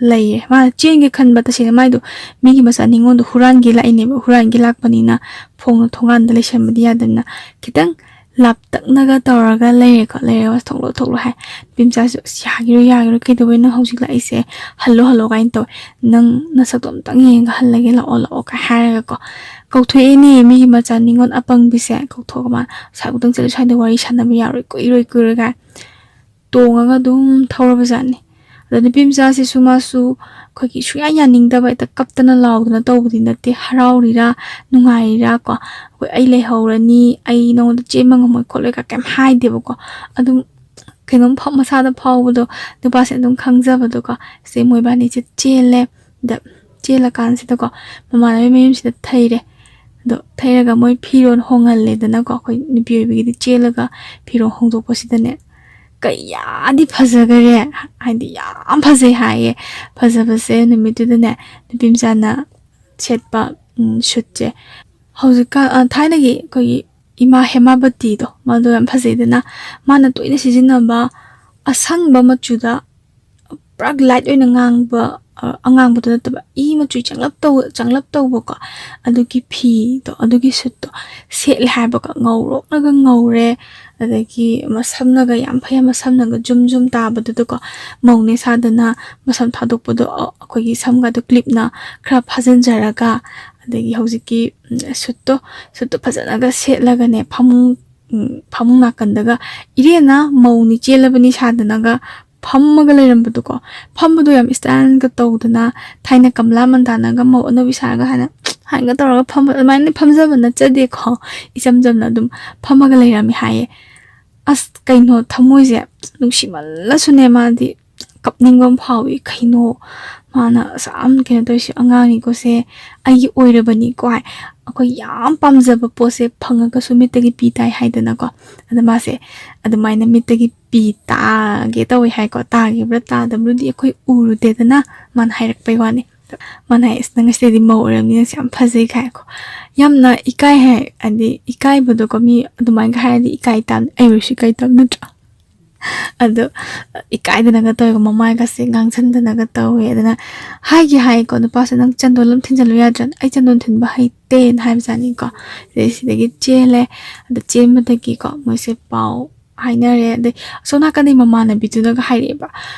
ꯂꯩꯔꯦ꯫ ꯃꯥꯅ ꯆꯦꯟꯒꯦ ꯈꯟꯕ, ꯇꯁꯦꯡꯅ ꯃꯥꯏꯗꯣ ꯃꯤꯒꯤ ꯃꯆꯥ ꯅꯤꯉꯣꯜꯗꯣ ꯍꯨꯔꯥꯟꯒꯦ ꯂꯥꯛꯏꯅꯦꯕ꯫ ꯍꯨꯔꯥꯟꯒꯦ ꯂꯥꯛꯄꯅꯤꯅ ꯐꯣꯡꯅ ꯊꯣꯡꯒꯥꯟꯗ ꯂꯩꯁꯟꯕꯗꯤ ꯌꯥꯗꯕꯅꯤꯅ ꯈꯤꯇꯪ ꯂꯥꯞꯇꯛꯅꯒ ꯇꯧꯔꯒ ꯂꯩꯔꯦꯀꯣ꯫ ꯂꯩꯔꯒ "ꯊꯣꯛꯂꯛꯑꯣ, ꯊꯣꯛꯂꯛꯑꯣ" ꯍꯥꯏ꯫ ꯅꯨꯄꯤ ꯃꯆꯥꯁꯨ "ꯑꯁ, ꯌꯥꯒꯤꯔꯣꯏ, ꯌꯥꯒꯤꯔꯣꯏ, ꯀꯩꯗꯧꯕꯩ ꯅꯪ ꯍꯧꯖꯤꯛ ꯂꯥꯛꯏꯁꯦ? ꯍꯜꯂꯣ, ꯍꯜꯂꯣ" ꯀꯥꯏꯅ ꯇꯧꯋꯦ꯫ "ꯅꯪ ꯅꯁꯛꯇꯣ ꯑꯝꯇꯪ ꯌꯦꯡꯉꯒ ꯍꯜꯂꯒꯦ, ꯂꯥꯛꯑꯣ, ꯂꯥꯛꯑꯣ" ꯀꯥꯏ ꯍꯥꯏꯔꯒꯀꯣ꯫ ꯀꯧꯊꯣꯛꯑꯦꯅꯦ ꯃꯤꯒꯤ ꯃꯆꯥ ꯅꯤꯉꯣꯜ ꯑꯄꯪꯕꯤꯁꯦ꯫ ꯀꯧꯊꯣꯛꯑꯒ ꯃꯥ "ꯁ꯭ꯋꯥꯏ ꯑꯃꯨꯛꯇꯪ ꯆꯠꯂꯨ, ꯁ꯭ꯋꯥꯏꯗ ꯋꯥꯔꯤ ꯁꯥꯟꯅꯕ ꯌꯥꯔꯣꯏ, ꯀꯨꯏꯔꯣꯏ, ꯀꯨꯏꯔꯣꯏ" ꯀꯥꯏ ꯇꯣꯡꯉꯒ ꯑꯗꯨꯝ ꯊꯧꯔꯕꯖꯥꯠꯅꯤ꯫ ꯑꯗ ꯅꯨꯄꯤ ꯃꯆꯥꯁꯤꯁꯨ ꯃꯥꯁꯨ ꯑꯩꯈꯣꯏꯒꯤ ꯁꯨꯡꯌꯥ ꯌꯥꯅꯤꯡꯗꯕ, ꯍꯦꯛꯇ ꯀꯞꯇꯅ ꯂꯥꯎꯗꯅ ꯇꯧꯕꯗꯤ ꯅꯠꯇꯦ, ꯍꯔꯥꯎꯔꯤꯔꯥ ꯅꯨꯡꯉꯥꯏꯔꯤꯔꯥ ꯀꯣ, "ꯑꯩꯈꯣꯏ, ꯑꯩ ꯂꯩꯍꯧꯔꯅꯤ, ꯑꯩ ꯅꯉꯣꯟꯗ ꯆꯦꯟꯕ ꯉꯝꯃꯣꯏ ꯈꯣꯠꯂꯣꯏ" ꯀ ꯀꯩꯝ ꯍꯥꯏꯗꯦꯕꯀꯣ꯫ ꯑꯗꯨꯝ ꯀꯩꯅꯣꯝ ꯐꯥꯎ-, ꯃꯁꯥꯗ ꯐꯥꯎꯕꯗꯣ, ꯅꯨꯄꯥꯁꯦ ꯑꯗꯨꯝ ꯈꯪꯖꯕꯗꯣꯀꯣ꯫ ꯁꯦ ꯃꯣꯏꯕꯥꯅꯤꯁꯦ ꯆꯦꯜꯂꯦ꯫ ꯗ ꯆꯦꯜꯂꯀꯥꯟꯁꯤꯗꯀꯣ, ꯃꯃꯥꯟꯅꯕꯤ ꯃꯌꯨꯝꯁꯤꯗ ꯊꯩꯔꯦ꯫ ꯑꯗꯣ ꯊꯩꯔꯒ ꯃꯣꯏ ꯐꯤꯔꯣꯜ ꯍꯣꯡꯍꯜꯂꯦꯗꯅꯀꯣ꯫ ꯑꯩꯈꯣꯏ ꯅꯨꯄꯤ ꯑꯣꯏꯕꯒꯤꯗꯤ ꯆꯦꯜꯂꯒ ꯐꯤꯔꯣꯜ ꯍꯣꯡꯗꯣꯛꯄꯁꯤꯗꯅꯦ, ꯀꯌꯥꯗꯤ ꯐꯖꯈꯔꯦ, ꯍꯥꯏꯗꯤ ꯌꯥꯝ ꯐꯖꯩ ꯍꯥꯏꯌꯦ꯫ ꯐꯖꯕꯁꯦ ꯅꯨꯃꯤꯠꯇꯨꯗꯅꯦ, ꯅꯨꯄꯤ ꯃꯆꯥꯅ ꯁꯦꯠꯄ, ꯎꯝ, ꯁꯨꯠꯁꯦ ꯍꯧꯖꯤꯛꯀꯥꯟ, ꯑ, ꯊꯥꯏꯅꯒꯤ ꯑꯩꯈꯣꯏꯒꯤ ꯏꯃꯥ ꯍꯦꯃꯥꯕꯇꯤꯗꯣ, ꯃꯥꯗꯣ ꯌꯥꯝ ꯐꯖꯩꯗꯅ꯫ ꯃꯥꯅ ꯇꯣꯏꯅ ꯁꯤꯖꯤꯟꯅꯕ ꯑꯁꯪꯕ ꯃꯆꯨꯗ ꯄꯨꯔꯥ ꯂꯥꯏꯠ ꯑꯣꯏꯅ ꯉꯥꯡꯕ, ꯑ, ꯑꯉꯥꯡꯕꯗꯨ ꯅꯠꯇꯕ, ꯏ ꯃꯆꯨ ꯆꯪꯂꯞ ꯇꯧ-, ꯆꯪꯂꯞ ꯇꯧꯕꯀꯣ, ꯑꯗꯨꯒꯤ ꯐꯤꯗꯣ, ꯑꯗꯨꯒꯤ ꯁꯨꯠꯇꯣ ꯁꯦꯠꯂꯦ ꯍꯥꯏꯕꯀꯣ꯫ ꯉꯧꯔꯣꯛꯅꯒ ꯉꯧꯔꯦ, ꯑꯗꯒꯤ ꯃꯁꯝꯅꯒ ꯌꯥꯝ ꯐꯩ, ꯃꯁꯝꯅꯒ ꯖꯨꯝ ꯖꯨꯝ ꯇꯥꯕꯗꯨꯗꯀꯣ꯫ ꯃꯧꯅꯦ ꯁꯥꯗꯅ ꯃꯁꯝ ꯊꯥꯗꯣꯛꯄꯗꯣ, ꯑ, ꯑꯩꯈꯣꯏꯒꯤ ꯁꯝꯒꯗꯣ ꯀ꯭ꯂꯤꯞꯅ ꯈꯔ ꯐꯥꯖꯤꯟꯖꯔꯒ, ꯑꯗꯒꯤ ꯍꯧꯖꯤꯛꯀꯤ, ꯎꯝ, ꯁꯨꯠꯇꯣ, ꯁꯨꯠꯇꯣ ꯐꯖꯅꯒ ꯁꯦꯠꯂꯒꯅꯦ, ꯐꯃꯨꯡ, ꯎꯝ, ꯐꯃꯨꯡ ꯅꯥꯀꯟꯗꯒ ꯏꯔꯦꯟꯅ ꯃꯧꯅꯤ ꯆꯦꯜꯂꯕꯅꯤ ꯁꯥꯗꯅꯒ ꯐꯝꯃꯒ ꯂꯩꯔꯝꯕꯗꯣꯀꯣ꯫ ꯐꯝꯕꯗꯣ ꯌꯥꯝ ꯏꯁꯇꯥꯏꯜꯒ ꯇꯧꯗꯅ, ꯊꯥꯏꯅ ꯀꯃꯂꯥ ꯃꯟꯗꯥꯅꯒ ꯃꯧ ꯑꯅꯧꯕꯤ ꯁꯥꯔꯒ ꯍꯥꯏꯅ, ꯍꯥꯏꯅꯒ ꯇꯧꯔꯒ ꯐꯝꯕ, ꯑꯗꯨꯃꯥꯏꯅ ꯐꯝꯖꯕ ꯅꯠꯆꯗꯦꯀꯣ꯫ ꯏꯆꯝ ꯆꯝꯅ ꯑꯗꯨꯝ ꯐꯝꯃꯒ ꯂꯩꯔꯝꯃꯤ ꯍꯥꯏꯌꯦ꯫ ꯑꯁ, ꯀꯩꯅꯣ, ꯊꯃꯣꯏꯁꯦ ꯅꯨꯡꯁꯤꯃꯜꯂꯁꯨꯅꯦ, ꯃꯥꯗꯤ ꯀꯞꯅꯤꯡꯕ ꯑꯃ ꯐꯥꯎꯏ꯫ ꯀꯩꯅꯣ, ꯃꯥꯅ ꯑꯁꯨꯛ ꯌꯥꯝ ꯀꯩꯅꯣ ꯇꯧꯔꯤꯁꯦ? "ꯑꯉꯥꯡꯅꯤꯀꯣ ꯁꯦ, ꯑꯩꯒꯤ ꯑꯣꯏꯔꯕꯅꯤꯀꯣ" ꯍꯥꯏ꯫ ꯑꯩꯈꯣꯏ ꯌꯥꯝ ꯄꯥꯝꯖꯕ ꯄꯣꯠꯁꯦ ꯐꯪꯉꯒꯁꯨ ꯃꯤꯠꯇꯒꯤ ꯄꯤ ꯇꯥꯏ ꯍꯥꯏꯗꯅꯀꯣ꯫ ꯑꯗ ꯃꯥꯁꯦ ꯑꯗꯨꯃꯥꯏꯅ ꯃꯤꯠꯇꯒꯤ ꯄꯤ ꯇꯥꯒꯦ ꯇꯧꯋꯦ ꯍꯥꯏꯀꯣ꯫ ꯇꯥꯈꯤꯕ꯭ꯔꯥ ꯇꯥꯗꯕ꯭ꯔꯗꯤ ꯑꯩꯈꯣꯏ ꯎꯔꯨꯗꯦꯗꯅ, ꯃꯥꯅ ꯍꯥꯏꯔꯛꯄꯩ ꯋꯥꯅꯤ꯫ ꯃꯥꯅ ꯍꯥꯏ, "ꯑꯁ, ꯅꯪ ꯉꯁꯤꯗꯤ ꯃꯧ ꯑꯣꯏꯔꯕꯅꯤꯅ ꯌꯥꯝ ꯐꯖꯩ" ꯀꯥꯏꯀꯣ꯫ ꯌꯥꯝꯅ ꯏꯀꯥꯏ ꯍꯥꯏ, ꯍꯥꯏꯗꯤ ꯏꯀꯥꯏꯕꯗꯣꯀꯣ, ꯃꯤ ꯑꯗꯨꯃꯥꯏꯅꯒ ꯍꯥꯏꯔꯗꯤ ꯏꯀꯥꯏ ꯇꯥꯕꯅꯤ꯫ ꯑꯩ ꯑꯣꯏꯔꯁꯨ ꯏꯀꯥꯏ ꯇꯥꯕ ꯅꯠꯇ꯭ꯔꯥ? ꯑꯗꯣ ꯏꯀꯥꯏꯗꯅꯒ ꯇꯧꯋꯦꯀꯣ, ꯃꯃꯥꯏꯒꯁꯦ ꯉꯥꯡꯁꯟꯗꯅꯒ ꯇꯧꯋꯦ꯫ ꯑꯗꯨꯅ ꯍꯥꯏꯒꯦ ꯍꯥꯏꯀꯣ, "ꯅꯨꯄꯥꯁꯦ ꯅꯪ ꯆꯟꯗꯣꯟ ꯑꯃ ꯊꯤꯟꯖꯜꯂꯨ ꯌꯥꯗ꯭ꯔꯅ?" "ꯑꯩ ꯆꯟꯗꯣꯟ ꯊꯤꯟꯕ ꯍꯩꯇꯦꯅ" ꯍꯥꯏꯕꯖꯥꯠꯅꯤꯀꯣ꯫ ꯑꯗꯩ ꯁꯤꯗꯒꯤ ꯆꯦꯜꯂꯦ꯫ ꯑꯗ ꯆꯦꯟꯕꯗꯒꯤꯀꯣ ꯃꯣꯏꯁꯦ ꯄꯥꯎ ꯍꯥꯏꯅꯔꯦ꯫ ꯑꯗꯩ ꯑꯁꯣꯝ ꯅꯥꯀꯟꯗꯩ ꯃꯃꯥꯟꯅꯕꯤꯗꯨꯅꯒ ꯍꯥꯏꯔꯛꯑꯦꯕ,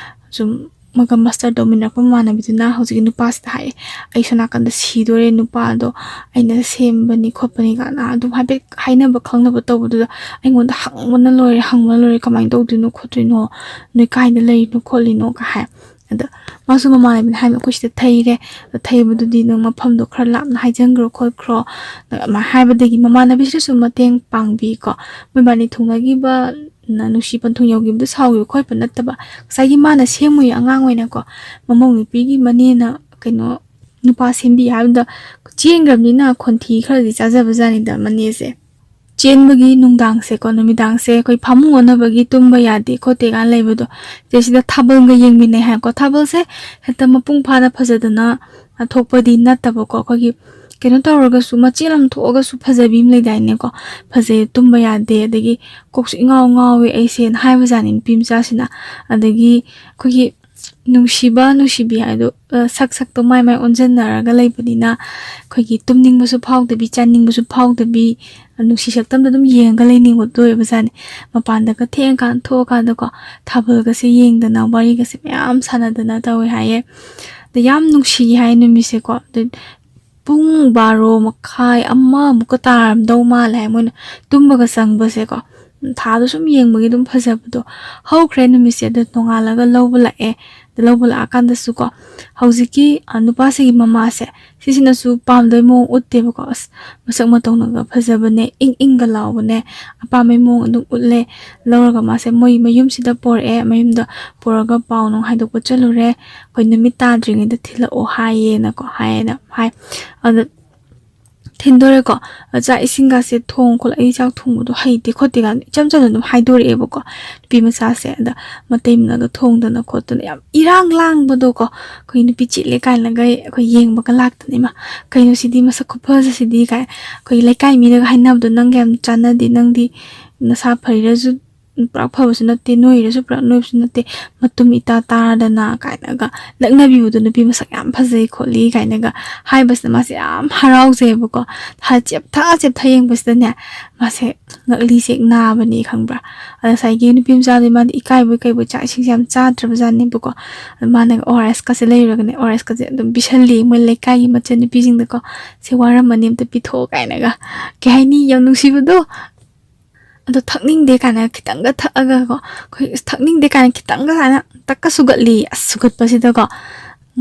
ꯁꯨꯝ ꯃꯣꯏꯒ ꯃꯁꯇꯔ ꯇꯧꯃꯤꯟꯅꯔꯛꯄ ꯃꯃꯥꯟꯅꯕꯤꯗꯨꯅ ꯍꯧꯖꯤꯛꯀꯤ ꯅꯨꯄꯥꯁꯤꯗ ꯍꯥꯏꯔꯦ, "ꯑꯩ ꯁꯣꯝ ꯅꯥꯀꯟꯗ ꯁꯤꯗꯣꯔꯦ, ꯅꯨꯄꯥꯗꯣ ꯑꯩꯅ ꯁꯦꯝꯕꯅꯤ ꯈꯣꯠꯄꯅꯤ" ꯀꯥꯏꯅ ꯑꯗꯨꯝ ꯍꯥꯏꯐꯦꯠ ꯍꯥꯏꯅꯕ ꯈꯪꯅꯕ ꯇꯧꯕꯗꯨꯗ ꯑꯩꯉꯣꯟꯗ ꯍꯪꯕꯅ ꯂꯣꯏꯔꯦ, ꯍꯪꯕꯅ ꯂꯣꯏꯔꯦ, "ꯀꯃꯥꯏꯅ ꯇꯧꯗꯣꯏꯅꯣ ꯈꯣꯠꯇꯣꯏꯅꯣ, ꯅꯣꯏ ꯀꯥꯏꯗ ꯂꯩꯔꯤꯅꯣ ꯈꯣꯠꯂꯤꯅꯣ?" ꯀ ꯍꯥꯏ꯫ ꯑꯗ ꯃꯥꯁꯨ ꯃꯃꯥꯟꯅꯕꯤꯅ ꯍꯥꯏꯕ, "ꯑꯩꯈꯣꯏ ꯁꯤꯗ ꯊꯩꯔꯦ, ꯑꯗ ꯊꯩꯕꯗꯨꯗꯤ ꯅꯪ ꯃꯐꯝꯗꯣ ꯈꯔ ꯂꯥꯞꯅ ꯍꯥꯏꯖꯟꯈ꯭ꯔꯣ ꯈꯣꯠꯈ꯭ꯔꯣ" ꯑꯗꯨꯃꯥꯏꯅ ꯍꯥꯏꯕꯗꯒꯤ ꯃꯃꯥꯟꯅꯕꯤꯁꯤꯅꯁꯨ ꯃꯇꯦꯡ ꯄꯥꯡꯕꯤꯀꯣ꯫ ꯃꯣꯏꯕꯥꯅꯤ ꯊꯨꯡꯅꯈꯤꯕ, ꯅ-, ꯅꯨꯡꯁꯤ ꯄꯟꯊꯨꯡ ꯌꯧꯈꯤꯕꯗꯨ ꯁꯥꯎꯈꯤꯕ ꯈꯣꯠꯄ ꯅꯠꯇꯕ, ꯉꯁꯥꯏꯒꯤ ꯃꯥꯅ ꯁꯦꯝꯃꯨꯏ ꯑꯉꯥꯡ ꯑꯣꯏꯅꯀꯣ, ꯃꯃꯧ ꯅꯨꯄꯤꯒꯤ ꯃꯅꯦꯅ ꯀꯩꯅꯣ ꯅꯨꯄꯥ ꯁꯦꯝꯕꯤ ꯍꯥꯏꯕꯗ ꯆꯦꯟꯈ꯭ꯔꯕꯅꯤꯅ ꯈꯣꯟꯊꯤ ꯈꯔꯗꯤ ꯆꯥꯖꯕꯖꯥꯠꯅꯤꯗ ꯃꯅꯦꯁꯦ꯫ ꯆꯦꯟꯕꯒꯤ ꯅꯨꯡꯗꯥꯡꯁꯦꯀꯣ, ꯅꯨꯃꯤꯗꯥꯡꯁꯦ ꯑꯩꯈꯣꯏ ꯐꯃꯨꯡ ꯑꯣꯟꯅꯕꯒꯤ ꯇꯨꯝꯕ ꯌꯥꯗꯦ ꯈꯣꯠꯇꯦ ꯀꯥꯏꯅ ꯂꯩꯕꯗꯣ, ꯁꯤꯗꯩꯁꯤꯗ ꯊꯥꯕꯜꯒ ꯌꯦꯡꯃꯤꯟꯅꯩ ꯍꯥꯏꯀꯣ꯫ ꯊꯥꯕꯜꯁꯦ ꯍꯦꯛꯇ ꯃꯄꯨꯡ ꯐꯥꯅ ꯐꯖꯗꯅ ꯊꯣꯛꯄꯗꯤ ꯅꯠꯇꯕꯀꯣ, ꯑꯩꯈꯣꯏꯒꯤ ꯀꯩꯅꯣ ꯇꯧꯔꯒꯁꯨ, ꯃꯆꯦꯠ ꯑꯃ ꯊꯣꯛꯑꯒꯁꯨ ꯐꯖꯕꯤ ꯑꯃ ꯂꯩꯗꯥꯏꯅꯦꯀꯣ, "ꯐꯖꯩ, ꯇꯨꯝꯕ ꯌꯥꯗꯦ, ꯑꯗꯒꯤ ꯀꯣꯛꯁꯨ ꯏꯉꯥꯎ ꯉꯥꯎꯋꯦ ꯑꯩꯁꯦꯅ" ꯍꯥꯏꯕꯖꯥꯠꯅꯤ ꯅꯨꯄꯤ ꯃꯆꯥꯁꯤꯅ꯫ ꯑꯗꯒꯤ ꯑꯩꯈꯣꯏꯒꯤ ꯅꯨꯡꯁꯤꯕ ꯅꯨꯡꯁꯤꯕꯤ ꯍꯥꯏꯗꯣ, ꯑ, ꯁꯛ ꯁꯛꯇꯣ ꯃꯥꯏ ꯃꯥꯏ ꯑꯣꯟꯁꯤꯟꯅꯔꯒ ꯂꯩꯕꯅꯤꯅ ꯑꯩꯈꯣꯏꯒꯤ ꯇꯨꯝꯅꯤꯡꯕꯁꯨ ꯐꯥꯎꯗꯕꯤ, ꯆꯥꯅꯤꯡꯕꯁꯨ ꯐꯥꯎꯗꯕꯤ, ꯑ, ꯅꯨꯡꯁꯤ ꯁꯛꯇꯝꯗ ꯑꯗꯨꯝ ꯌꯦꯡꯉꯒ ꯂꯩꯅꯤꯡꯕꯗꯣ ꯑꯣꯏꯕꯖꯥꯠꯅꯤ꯫ ꯃꯄꯥꯟꯗꯒ ꯊꯦꯡꯉꯀꯥꯟꯗ ꯊꯣꯛꯑꯀꯥꯟꯗꯀꯣ, ꯊꯥꯕꯜꯒꯁꯦ ꯌꯦꯡꯗꯅ, ꯋꯥꯔꯤꯒꯁꯦ ꯃꯌꯥꯝ ꯁꯥꯟꯅꯗꯅ ꯇꯧꯋꯦ ꯍꯥꯏꯌꯦ꯫ ꯑꯗ ꯌꯥꯝ ꯅꯨꯡꯁꯤ ꯍꯥꯏ ꯅꯨꯃꯤꯠꯁꯦꯀꯣ꯫ ꯑꯗ ꯄꯨꯡ ꯕꯥꯔꯣ ꯃꯈꯥꯏ, ꯑꯃꯃꯨꯛꯀ ꯇꯥꯔꯝꯗꯧ ꯃꯥꯜꯂꯦ ꯍꯥꯏ ꯃꯣꯏꯅ ꯇꯨꯝꯕꯒ ꯆꯪꯕꯁꯦꯀꯣ꯫ ꯊꯥꯗꯣ ꯁꯨꯝ ꯌꯦꯡꯕꯒꯤ ꯑꯗꯨꯝ ꯐꯖꯕꯗꯣ꯫ ꯍꯧꯈ꯭ꯔꯦ ꯅꯨꯃꯤꯠꯁꯦ꯫ ꯑꯗ ꯅꯣꯡꯉꯥꯜꯂꯒ ꯂꯧꯕ ꯂꯥꯛꯑꯦ꯫ ꯑꯗ ꯂꯧꯕ ꯂꯥꯛꯑꯀꯥꯟꯗꯁꯨꯀꯣ, ꯍꯧꯖꯤꯛꯀꯤ, ꯑ, ꯅꯨꯄꯥꯁꯤꯒꯤ ꯃꯃꯥꯁꯦ, ꯁꯤꯁꯤꯅꯁꯨ ꯄꯥꯝꯗꯕꯩ ꯃꯑꯣꯡ ꯎꯠꯇꯦꯕꯀꯣ꯫ ꯑꯁ, ꯃꯁꯛ ꯃꯇꯧꯅꯒ ꯐꯖꯕꯅꯦ, ꯏꯪ ꯏꯪꯒ ꯂꯥꯎꯕꯅꯦ, ꯑꯄꯥꯝꯕꯩ ꯃꯑꯣꯡ ꯑꯗꯨꯝ ꯎꯠꯂꯦ꯫ ꯂꯧꯔꯒ ꯃꯥꯁꯦ ꯃꯣꯏ ꯃꯌꯨꯝꯁꯤꯗ ꯄꯣꯔꯛꯑꯦ꯫ ꯃꯌꯨꯝꯗ ꯄꯨꯔꯒ ꯄꯥꯎ ꯅꯨꯡ ꯍꯥꯏꯗꯣꯛꯄ ꯆꯠꯂꯨꯔꯦ꯫ ꯑꯩꯈꯣꯏ ꯅꯨꯃꯤꯠ ꯇꯥꯗ꯭ꯔꯤꯉꯩꯗ ꯊꯤꯜꯂꯛꯑꯣ ꯍꯥꯏꯌꯦꯅꯀꯣ, ꯍꯥꯏꯌꯦꯅ ꯍꯥꯏ꯫ ꯑꯗ ꯊꯤꯟꯗꯣꯔꯦꯀꯣ꯫ ꯆꯥꯛ ꯏꯁꯤꯡꯒꯁꯦ ꯊꯣꯡ ꯈꯣꯠꯂ, "ꯑꯩ ꯆꯥꯛ ꯊꯣꯡꯕꯗꯣ ꯍꯩꯇꯦ ꯈꯣꯠꯇꯦ" ꯀꯥꯏꯅ ꯏꯆꯝ ꯆꯝꯅ ꯑꯗꯨꯝ ꯍꯥꯏꯗꯣꯔꯛꯑꯦꯕꯀꯣ ꯅꯨꯄꯤ ꯃꯆꯥꯁꯦ꯫ ꯑꯗ ꯃꯇꯩ ꯃꯅꯥꯒ ꯊꯣꯡꯗꯅ ꯈꯣꯠꯇꯅ ꯌꯥꯝ ꯏꯔꯥꯡ ꯂꯥꯡꯕꯗꯣꯀꯣ, ꯑꯩꯈꯣꯏ ꯅꯨꯄꯤ ꯆꯤꯠꯂꯦ ꯀꯥꯏꯅꯒ ꯑꯩꯈꯣꯏ ꯌꯦꯡꯕꯒ ꯂꯥꯛꯇꯅ, "ꯏꯃꯥ, ꯀꯩꯅꯣ ꯁꯤꯗꯤ, ꯃꯁꯛ ꯈꯨꯐꯖꯁꯤꯗꯤ" ꯀꯥꯏ ꯑꯩꯈꯣꯏ ꯂꯩꯀꯥꯏ ꯃꯤꯅꯒ ꯍꯥꯏꯅꯕꯗꯣ, "ꯅꯪꯒ ꯌꯥꯝ ꯆꯥꯟꯅꯗꯦ, ꯅꯪꯗꯤ ꯅꯁꯥ ꯐꯔꯤꯔꯁꯨ ꯄꯨꯔꯥ ꯐꯕꯁꯨ ꯅꯠꯇꯦ, ꯅꯣꯏꯔꯁꯨ ꯄꯨꯔꯥ ꯅꯣꯏꯕꯁꯨ ꯅꯠꯇꯦ, ꯃꯇꯨꯝ ꯏꯇꯥ ꯇꯥꯔꯗꯅ ꯀꯥꯏꯅꯒ ꯂꯛꯅꯕꯤꯕꯗꯣ, "ꯅꯨꯄꯤ ꯃꯁꯛ ꯌꯥꯝ ꯐꯖꯩ ꯈꯣꯠꯂꯤ" ꯀꯥꯏꯅꯒ ꯍꯥꯏꯕꯁꯤꯗ ꯃꯥꯁꯦ ꯌꯥꯝ ꯍꯔꯥꯎꯖꯩꯕꯀꯣ꯫ ꯍꯥ, ꯆꯦꯞꯊ ꯆꯦꯞꯊ ꯌꯦꯡꯕꯁꯤꯗꯅꯦ, ꯃꯥꯁꯦ ꯉꯛꯂꯤꯁꯦ ꯅꯥꯕꯅꯤ, ꯈꯪꯕ꯭ꯔꯥ? ꯑꯗ ꯉꯁꯥꯏꯒꯤ ꯅꯨꯄꯤ ꯃꯆꯥꯗꯨꯗꯤ ꯃꯥꯗꯤ ꯏꯀꯥꯏꯕꯣꯏ ꯀꯩꯕꯣꯏ ꯆꯥꯛ ꯏꯁꯤꯡꯁꯦ ꯌꯥꯝ ꯆꯥꯗ꯭ꯔꯕꯖꯥꯠꯅꯦꯕꯀꯣ꯫ ꯑꯗ ꯃꯥꯅꯒ ꯑꯣ ꯑꯥꯔ ꯑꯦꯁꯀꯁꯦ ꯂꯩꯔꯒꯅꯦ, ꯑꯣ ꯑꯥꯔ ꯑꯦꯁꯀꯁꯦ ꯑꯗꯨꯝ ꯄꯤꯁꯜꯂꯤ ꯃꯣꯏ ꯂꯩꯀꯥꯏꯒꯤ ꯃꯆꯟꯅꯨꯄꯤꯁꯤꯡꯗꯀꯣ꯫ "ꯁꯦ ꯋꯥꯔꯝꯃꯅꯤ, ꯑꯝꯇ ꯄꯤꯊꯣꯛꯑꯣ" ꯀꯥꯏꯅꯒ, ꯀꯩ ꯍꯥꯏꯅꯤ, ꯌꯥꯝ ꯅꯨꯡꯁꯤꯕꯗꯣ꯫ ꯑꯗꯣ ꯊꯛꯅꯤꯡꯗꯦ ꯀꯥꯏꯅ ꯈꯤꯇꯪꯒ ꯊꯛꯑꯒꯀꯣ, ꯑꯩꯈꯣꯏ ꯑꯁ ꯊꯛꯅꯤꯡꯗꯦ ꯀꯥꯏꯅ ꯈꯤꯇꯪꯒ ꯁꯨꯃꯥꯏꯅ ꯇꯛꯀ ꯁꯨꯒꯠꯂꯤ꯫ ꯑꯁ, ꯁꯨꯒꯠꯄꯁꯤꯗꯀꯣ,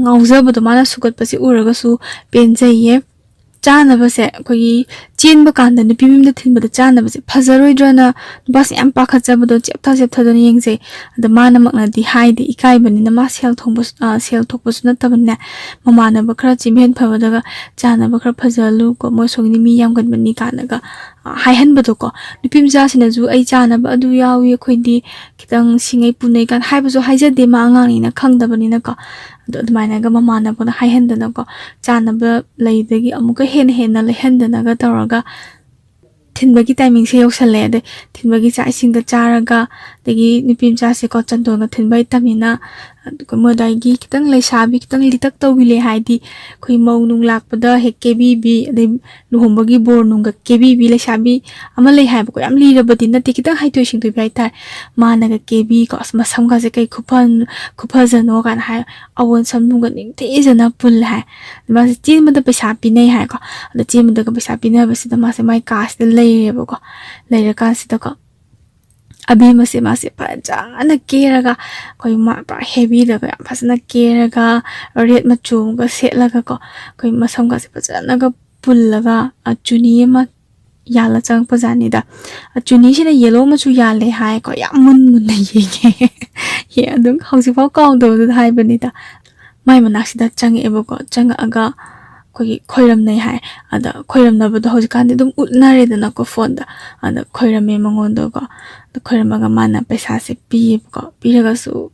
ꯉꯥꯎꯖꯕꯗꯣ, ꯃꯥꯅ ꯁꯨꯒꯠꯄꯁꯤ ꯎꯔꯒꯁꯨ ꯄꯦꯟꯖꯩꯌꯦ꯫ ꯆꯥꯅꯕꯁꯦ ꯑꯩꯈꯣꯏꯒꯤ ꯆꯦꯟꯕ ꯀꯥꯟꯗ ꯅꯨꯄꯤ ꯃꯌꯨꯝꯗ ꯊꯤꯟꯕꯗ ꯆꯥꯅꯕꯁꯦ ꯐꯖꯔꯣꯏꯗ꯭ꯔꯅ ꯅꯨꯄꯥꯁꯦ ꯌꯥꯝ ꯄꯥꯈꯠꯆꯕꯗꯣ, ꯆꯦꯞꯊ ꯆꯦꯞꯊꯗꯅ ꯌꯦꯡꯖꯩ꯫ ꯑꯗ ꯃꯥꯅꯃꯛꯅꯗꯤ ꯍꯥꯏꯗꯦ, ꯏꯀꯥꯏꯕꯅꯤꯅ, ꯃꯥ ꯁꯦꯜ ꯊꯣꯡꯕꯁꯨ, ꯑ, ꯁꯦꯜ ꯊꯣꯛꯄꯁꯨ ꯅꯠꯇꯕꯅꯤꯅ, ꯃꯃꯥꯟꯅꯕ ꯈꯔ ꯆꯤꯝꯍꯦꯟ ꯐꯕꯗꯒ ꯆꯥꯅꯕ ꯈꯔ ꯐꯖꯍꯜꯂꯨꯀꯣ, ꯃꯣꯏ ꯁꯣꯝꯒꯤꯗꯤ ꯃꯤ ꯌꯥꯝꯒꯟꯕꯅꯤ ꯀꯥꯏꯅꯒ, ꯑ, ꯍꯥꯏꯍꯟꯕꯗꯣꯀꯣ꯫ ꯅꯨꯄꯤ ꯃꯆꯥꯁꯤꯅꯁꯨ "ꯑꯩ ꯆꯥꯅꯕ ꯑꯗꯨ ꯌꯥꯎꯏ, ꯑꯩꯈꯣꯏꯗꯤ ꯈꯤꯇꯪ ꯁꯤꯡꯉꯩ ꯄꯨꯅꯩ" ꯀꯥꯏꯅ ꯍꯥꯏꯕꯁꯨ ꯍꯥꯏꯖꯗꯦ, ꯃꯥ ꯑꯉꯥꯡꯅꯤꯅ ꯈꯪꯗꯕꯅꯤꯅꯀꯣ꯫ ꯑꯗꯣ ꯑꯗꯨꯃꯥꯏꯅꯒ ꯃꯃꯥꯟꯅꯕꯅ ꯍꯥꯏꯍꯟꯗꯅꯀꯣ, ꯆꯥꯅꯕ ꯂꯩꯗꯒꯤ ꯑꯃꯨꯛꯀ ꯍꯦꯟꯅ ꯍꯦꯟꯅ ꯂꯩꯍꯟꯗꯅꯒ ꯇꯧꯔꯒ ꯊꯤꯟꯕꯒꯤ ꯇꯥꯏꯃꯤꯡꯁꯦ ꯌꯧꯁꯜꯂꯛꯑꯦ꯫ ꯑꯗꯩ ꯊꯤꯟꯕꯒꯤ ꯆꯥꯛ ꯏꯁꯤꯡꯒ ꯆꯥꯔꯒ, ꯑꯗꯒꯤ ꯅꯨꯄꯤ ꯃꯆꯥꯁꯦꯀꯣ ꯆꯟꯗꯣꯟꯒ ꯊꯤꯟꯕ ꯍꯩꯇꯕꯅꯤꯅ, ꯑꯗꯨꯒ ꯃꯣꯏ ꯑꯗꯥꯏꯒꯤ ꯈꯤꯇꯪ ꯂꯩꯁꯥꯕꯤ ꯈꯤꯇꯪ ꯂꯤꯇꯛ ꯇꯧꯕꯤ ꯂꯩ ꯍꯥꯏꯗꯤ, ꯑꯩꯈꯣꯏ ꯃꯧ ꯅꯨꯡ ꯂꯥꯛꯄꯗ ꯍꯦꯛ ꯀꯦꯕꯤꯕꯤ, ꯑꯗꯩ ꯂꯨꯍꯣꯡꯕꯒꯤ ꯕꯣꯔ ꯅꯨꯡꯒ ꯀꯦꯕꯤꯕꯤ ꯂꯩꯁꯥꯕꯤ ꯑꯃ ꯂꯩ ꯍꯥꯏꯕꯀꯣ꯫ ꯌꯥꯝ ꯂꯤꯔꯕꯗꯤ ꯅꯠꯇꯦ, ꯈꯤꯇꯪ ꯍꯩꯊꯣꯏ ꯁꯤꯡꯊꯣꯏꯕꯤ ꯍꯥꯏꯇꯥꯔꯦ꯫ ꯃꯥꯅꯒ ꯀꯦꯕꯤꯀꯣ, "ꯑꯁ, ꯃꯁꯝꯒꯁꯦ ꯀꯩ ꯈꯨꯐ-, ꯈꯨꯐꯖꯅꯣ" ꯀꯥꯏꯅ ꯍꯥꯏ꯫ ꯑꯋꯣꯟ ꯁꯝꯅꯨꯡꯒ ꯅꯤꯡꯊꯤꯖꯅ ꯄꯨꯜꯂꯦ ꯍꯥꯏ꯫ ꯃꯥꯁꯦ ꯆꯦꯟꯕꯗ ꯄꯩꯁꯥ ꯄꯤꯅꯩ ꯍꯥꯏꯀꯣ꯫ ꯑꯗꯣ ꯆꯦꯟꯕꯗꯒ ꯄꯩꯁꯥ ꯄꯤꯅꯕꯁꯤꯗ ꯃꯥꯁꯦ ꯃꯥꯏ ꯀꯥꯁꯤꯗ ꯂꯩꯔꯦꯕꯀꯣ꯫ ꯂꯩꯔꯀꯥꯟꯁꯤꯗꯀꯣ, ꯑꯕꯦꯝꯃꯁꯦ ꯃꯥꯁꯦ ꯐꯖꯅ ꯀꯦꯔꯒ, ꯑꯩꯈꯣꯏ ꯃꯥ ꯄꯨꯔꯥ ꯍꯦꯕꯤꯗꯒ ꯌꯥꯝ ꯐꯖꯅ ꯀꯦꯔꯒ, ꯔꯦꯠ ꯃꯆꯨ ꯑꯃꯒ ꯁꯦꯠꯂꯒꯀꯣ, ꯑꯩꯈꯣꯏ ꯃꯁꯝꯒꯁꯦ ꯐꯖꯅꯒ ꯄꯨꯜꯂꯒ, ꯑ, ꯆꯨꯅꯤ ꯑꯃ ꯌꯥꯜꯂ ꯆꯪꯉꯛꯄ ꯖꯥꯠꯅꯤꯗ꯫ ꯑ, ꯆꯨꯅꯤꯁꯤꯅ ꯌꯦꯂꯣ ꯃꯆꯨ ꯌꯥꯜꯂꯦ ꯍꯥꯏꯀꯣ, ꯌꯥꯝ ꯃꯨꯟ ꯃꯨꯟꯅ ꯌꯦꯡꯉꯦ꯫ ꯌꯦ-, ꯑꯗꯨꯝ ꯍꯧꯖꯤꯛꯐꯥꯎ ꯀꯥꯎꯗꯕꯗꯨꯗ ꯍꯥꯏꯕꯅꯤꯗ꯫ ꯃꯥꯏ ꯃꯅꯥꯛꯁꯤꯗ ꯆꯪꯉꯛꯑꯦꯕꯀꯣ, ꯆꯪꯉꯛꯑꯒ ꯑꯩꯈꯣꯏꯒꯤ ꯈꯣꯏꯔꯝꯅꯩ ꯍꯥꯏ꯫ ꯑꯗ ꯈꯣꯏꯔꯝꯅꯕꯗꯣ ꯍꯧꯖꯤꯛꯀꯥꯟꯗꯤ ꯑꯗꯨꯝ ꯎꯠꯅꯔꯦꯗꯅꯀꯣ ꯐꯣꯟꯗ꯫ ꯑꯗ ꯈꯣꯏꯔꯝꯃꯦ ꯃꯉꯣꯟꯗꯀꯣ꯫ ꯑꯗ ꯈꯣꯏꯔꯝꯃꯒ ꯃꯥꯅ ꯄꯩꯁꯥꯁꯦ ꯄꯤꯌꯦꯕꯀꯣ꯫ ꯄꯤꯔꯒꯁꯨ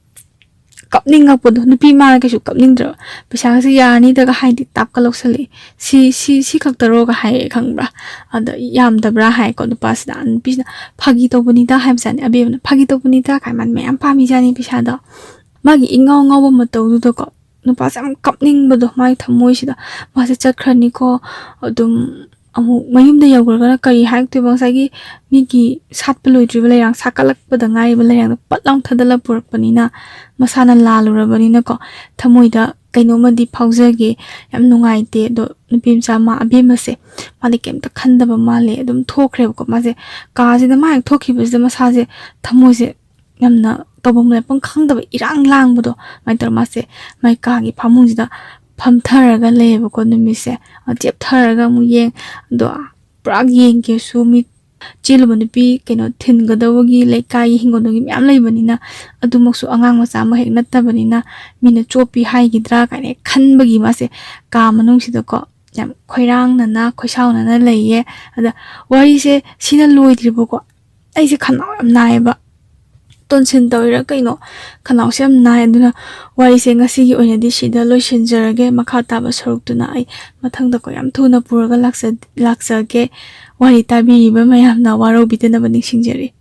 ꯀꯞꯅꯤꯡꯉꯛꯄꯗꯣ, ꯅꯨꯄꯤ ꯃꯥꯅ ꯀꯩꯁꯨ ꯀꯞꯅꯤꯡꯗ꯭ꯔꯕ, "ꯄꯩꯁꯥꯒꯁꯦ ꯌꯥꯔꯅꯤꯗꯒ ꯍꯥꯏꯗꯤ ꯇꯥꯞꯀ ꯂꯧꯁꯜꯂꯛꯑꯦ꯫ "ꯁꯤ ꯁꯤ ꯁꯤ ꯈꯛꯇꯔꯣꯒ?" ꯍꯥꯏꯌꯦ, ꯈꯪꯕ꯭ꯔꯥ? ꯑꯗ "ꯌꯥꯝꯗꯕ꯭ꯔꯥ?" ꯍꯥꯏꯀꯣ ꯅꯨꯄꯥꯁꯤꯗ꯫ ꯅꯨꯄꯤꯁꯤꯅ "ꯐꯥꯒꯤ ꯇꯧꯕꯅꯤꯗ" ꯍꯥꯏꯕꯖꯥꯠꯅꯤ꯫ ꯑꯕꯦꯝꯃꯅ "ꯐꯥꯒꯤ ꯇꯧꯕꯅꯤꯗ" ꯀꯥꯏ, ꯃꯥꯅ ꯃꯌꯥꯝ ꯄꯥꯝꯃꯤꯖꯥꯠꯅꯤ ꯄꯩꯁꯥꯗꯣ꯫ ꯃꯥꯒꯤ ꯏꯉꯥꯎ ꯉꯥꯎꯕ ꯃꯇꯧꯗꯨꯗꯀꯣ ꯅꯨꯄꯥꯁꯦ ꯌꯥꯝ ꯀꯞꯅꯤꯡꯕꯗꯣ ꯃꯥꯒꯤ ꯊꯃꯣꯏꯁꯤꯗ꯫ ꯃꯥꯁꯦ ꯆꯠꯈ꯭ꯔꯅꯤꯀꯣ, ꯑꯗꯨꯝ ꯑꯃꯨꯛ ꯃꯌꯨꯝꯗ ꯌꯧꯈ꯭ꯔꯒꯅ ꯀꯔꯤ ꯍꯥꯏꯔꯛꯇꯣꯏꯕ? ꯉꯁꯥꯏꯒꯤ ꯃꯤꯒꯤ ꯁꯥꯠꯄ ꯂꯣꯏꯗ꯭ꯔꯤꯕ ꯂꯩꯔꯥꯡ, ꯁꯥꯠꯀꯠꯂꯛꯄꯗ ꯉꯥꯏꯔꯤꯕ ꯂꯩꯔꯥꯡꯗꯣ ꯄꯠ ꯂꯥꯎ ꯊꯥꯗꯠꯂ ꯄꯨꯔꯛꯄꯅꯤꯅ ꯃꯁꯥꯅ ꯂꯥꯜꯂꯨꯔꯕꯅꯤꯅꯀꯣ ꯊꯃꯣꯏꯗ ꯀꯩꯅꯣꯝꯃꯗꯤ ꯐꯥꯎꯖꯒꯦ, ꯌꯥꯝ ꯅꯨꯡꯉꯥꯏꯇꯦ꯫ ꯑꯗꯣ ꯅꯨꯄꯤ ꯃꯆꯥ ꯃꯥ ꯑꯕꯦꯝꯃꯁꯦ ꯃꯥꯗꯤ ꯀꯩꯝꯇ ꯈꯟꯗꯕ ꯃꯥꯜꯂꯦ꯫ ꯑꯗꯨꯝ ꯊꯣꯛꯈ꯭ꯔꯦꯕꯀꯣ꯫ ꯃꯥꯁꯦ ꯀꯥꯁꯤꯗ ꯃꯥ ꯍꯦꯛ ꯊꯣꯛꯈꯤꯕꯁꯤꯗ ꯃꯁꯥꯁꯦ, ꯊꯃꯣꯏꯁꯦ ꯌꯥꯝꯅ ꯇꯧꯐꯝ ꯂꯩꯐꯝ ꯈꯪꯗꯕ ꯏꯔꯥꯡ ꯂꯥꯡꯕꯗꯣ ꯑꯗꯨꯃꯥꯏꯅ ꯇꯧꯔ ꯃꯥꯁꯦ ꯃꯥꯏ ꯀꯥꯒꯤ ꯐꯃꯨꯡꯁꯤꯗ ꯐꯝꯊꯔꯒ ꯂꯩꯌꯦꯕꯀꯣ ꯅꯨꯃꯤꯠꯁꯦ꯫ ꯑ, ꯆꯦꯞꯊꯔꯒ ꯑꯃꯨꯛ ꯌꯦꯡ, ꯑꯗꯣ ꯄꯨꯔꯥ ꯌꯦꯡꯒꯦꯁꯨ ꯃꯤ ꯆꯦꯜꯂꯨꯕ ꯅꯨꯄꯤ ꯀꯩꯅꯣ ꯊꯤꯟꯒꯗꯧꯕꯒꯤ ꯂꯩꯀꯥꯏꯒꯤ ꯍꯤꯡꯒꯣꯜꯅꯨꯡꯒꯤ ꯃꯌꯥꯝ ꯂꯩꯕꯅꯤꯅ, ꯑꯗꯨꯃꯛꯁꯨ ꯑꯉꯥꯡ ꯃꯆꯥ ꯑꯃ ꯍꯦꯛ ꯅꯠꯇꯕꯅꯤꯅ ꯃꯤꯅ ꯆꯣꯞꯄꯤ ꯍꯥꯏꯈꯤꯗ꯭ꯔꯥ ꯀꯥꯏꯅ ꯍꯦꯛ ꯈꯟꯕꯒꯤ ꯃꯥꯁꯦ ꯀꯥ ꯃꯅꯨꯡꯁꯤꯗꯀꯣ ꯌꯥꯝ ꯈꯣꯏꯔꯥꯡꯅꯅ ꯈꯣꯏꯁꯥꯎꯅꯅ ꯂꯩꯌꯦ꯫ ꯑꯗ ꯋꯥꯔꯤꯁꯦ ꯁꯤꯅ ꯂꯣꯏꯗ꯭ꯔꯤꯕꯀꯣ꯫ ꯑꯩꯁꯦ ꯈꯅꯥꯎ ꯌꯥꯝ ꯅꯥꯏꯌꯦꯕ, ꯇꯣꯟꯁꯤꯟ ꯇꯧꯔꯤꯔꯥ ꯀꯩꯅꯣ, ꯈꯅꯥꯎꯁꯦ ꯌꯥꯝ ꯅꯥꯏ꯫ ꯑꯗꯨꯅ ꯋꯥꯔꯤꯁꯦ ꯉꯁꯤꯒꯤ ꯑꯣꯏꯅꯗꯤ ꯁꯤꯗ ꯂꯣꯏꯁꯤꯟꯖꯔꯒꯦ꯫ ꯃꯈꯥ ꯇꯥꯕ ꯁꯔꯨꯛꯇꯨꯅ ꯑꯩ ꯃꯊꯪꯗꯀꯣ ꯌꯥꯝ ꯊꯨꯅ ꯄꯨꯔꯒ ꯂꯥꯛꯆ-, ꯂꯥꯛꯆꯒꯦ꯫ ꯋꯥꯔꯤ ꯇꯥꯕꯤꯔꯤꯕ ꯃꯌꯥꯝꯅ ꯋꯥꯔꯧꯕꯤꯗꯅꯕ ꯅꯤꯡꯁꯤꯡꯖꯔꯤ꯫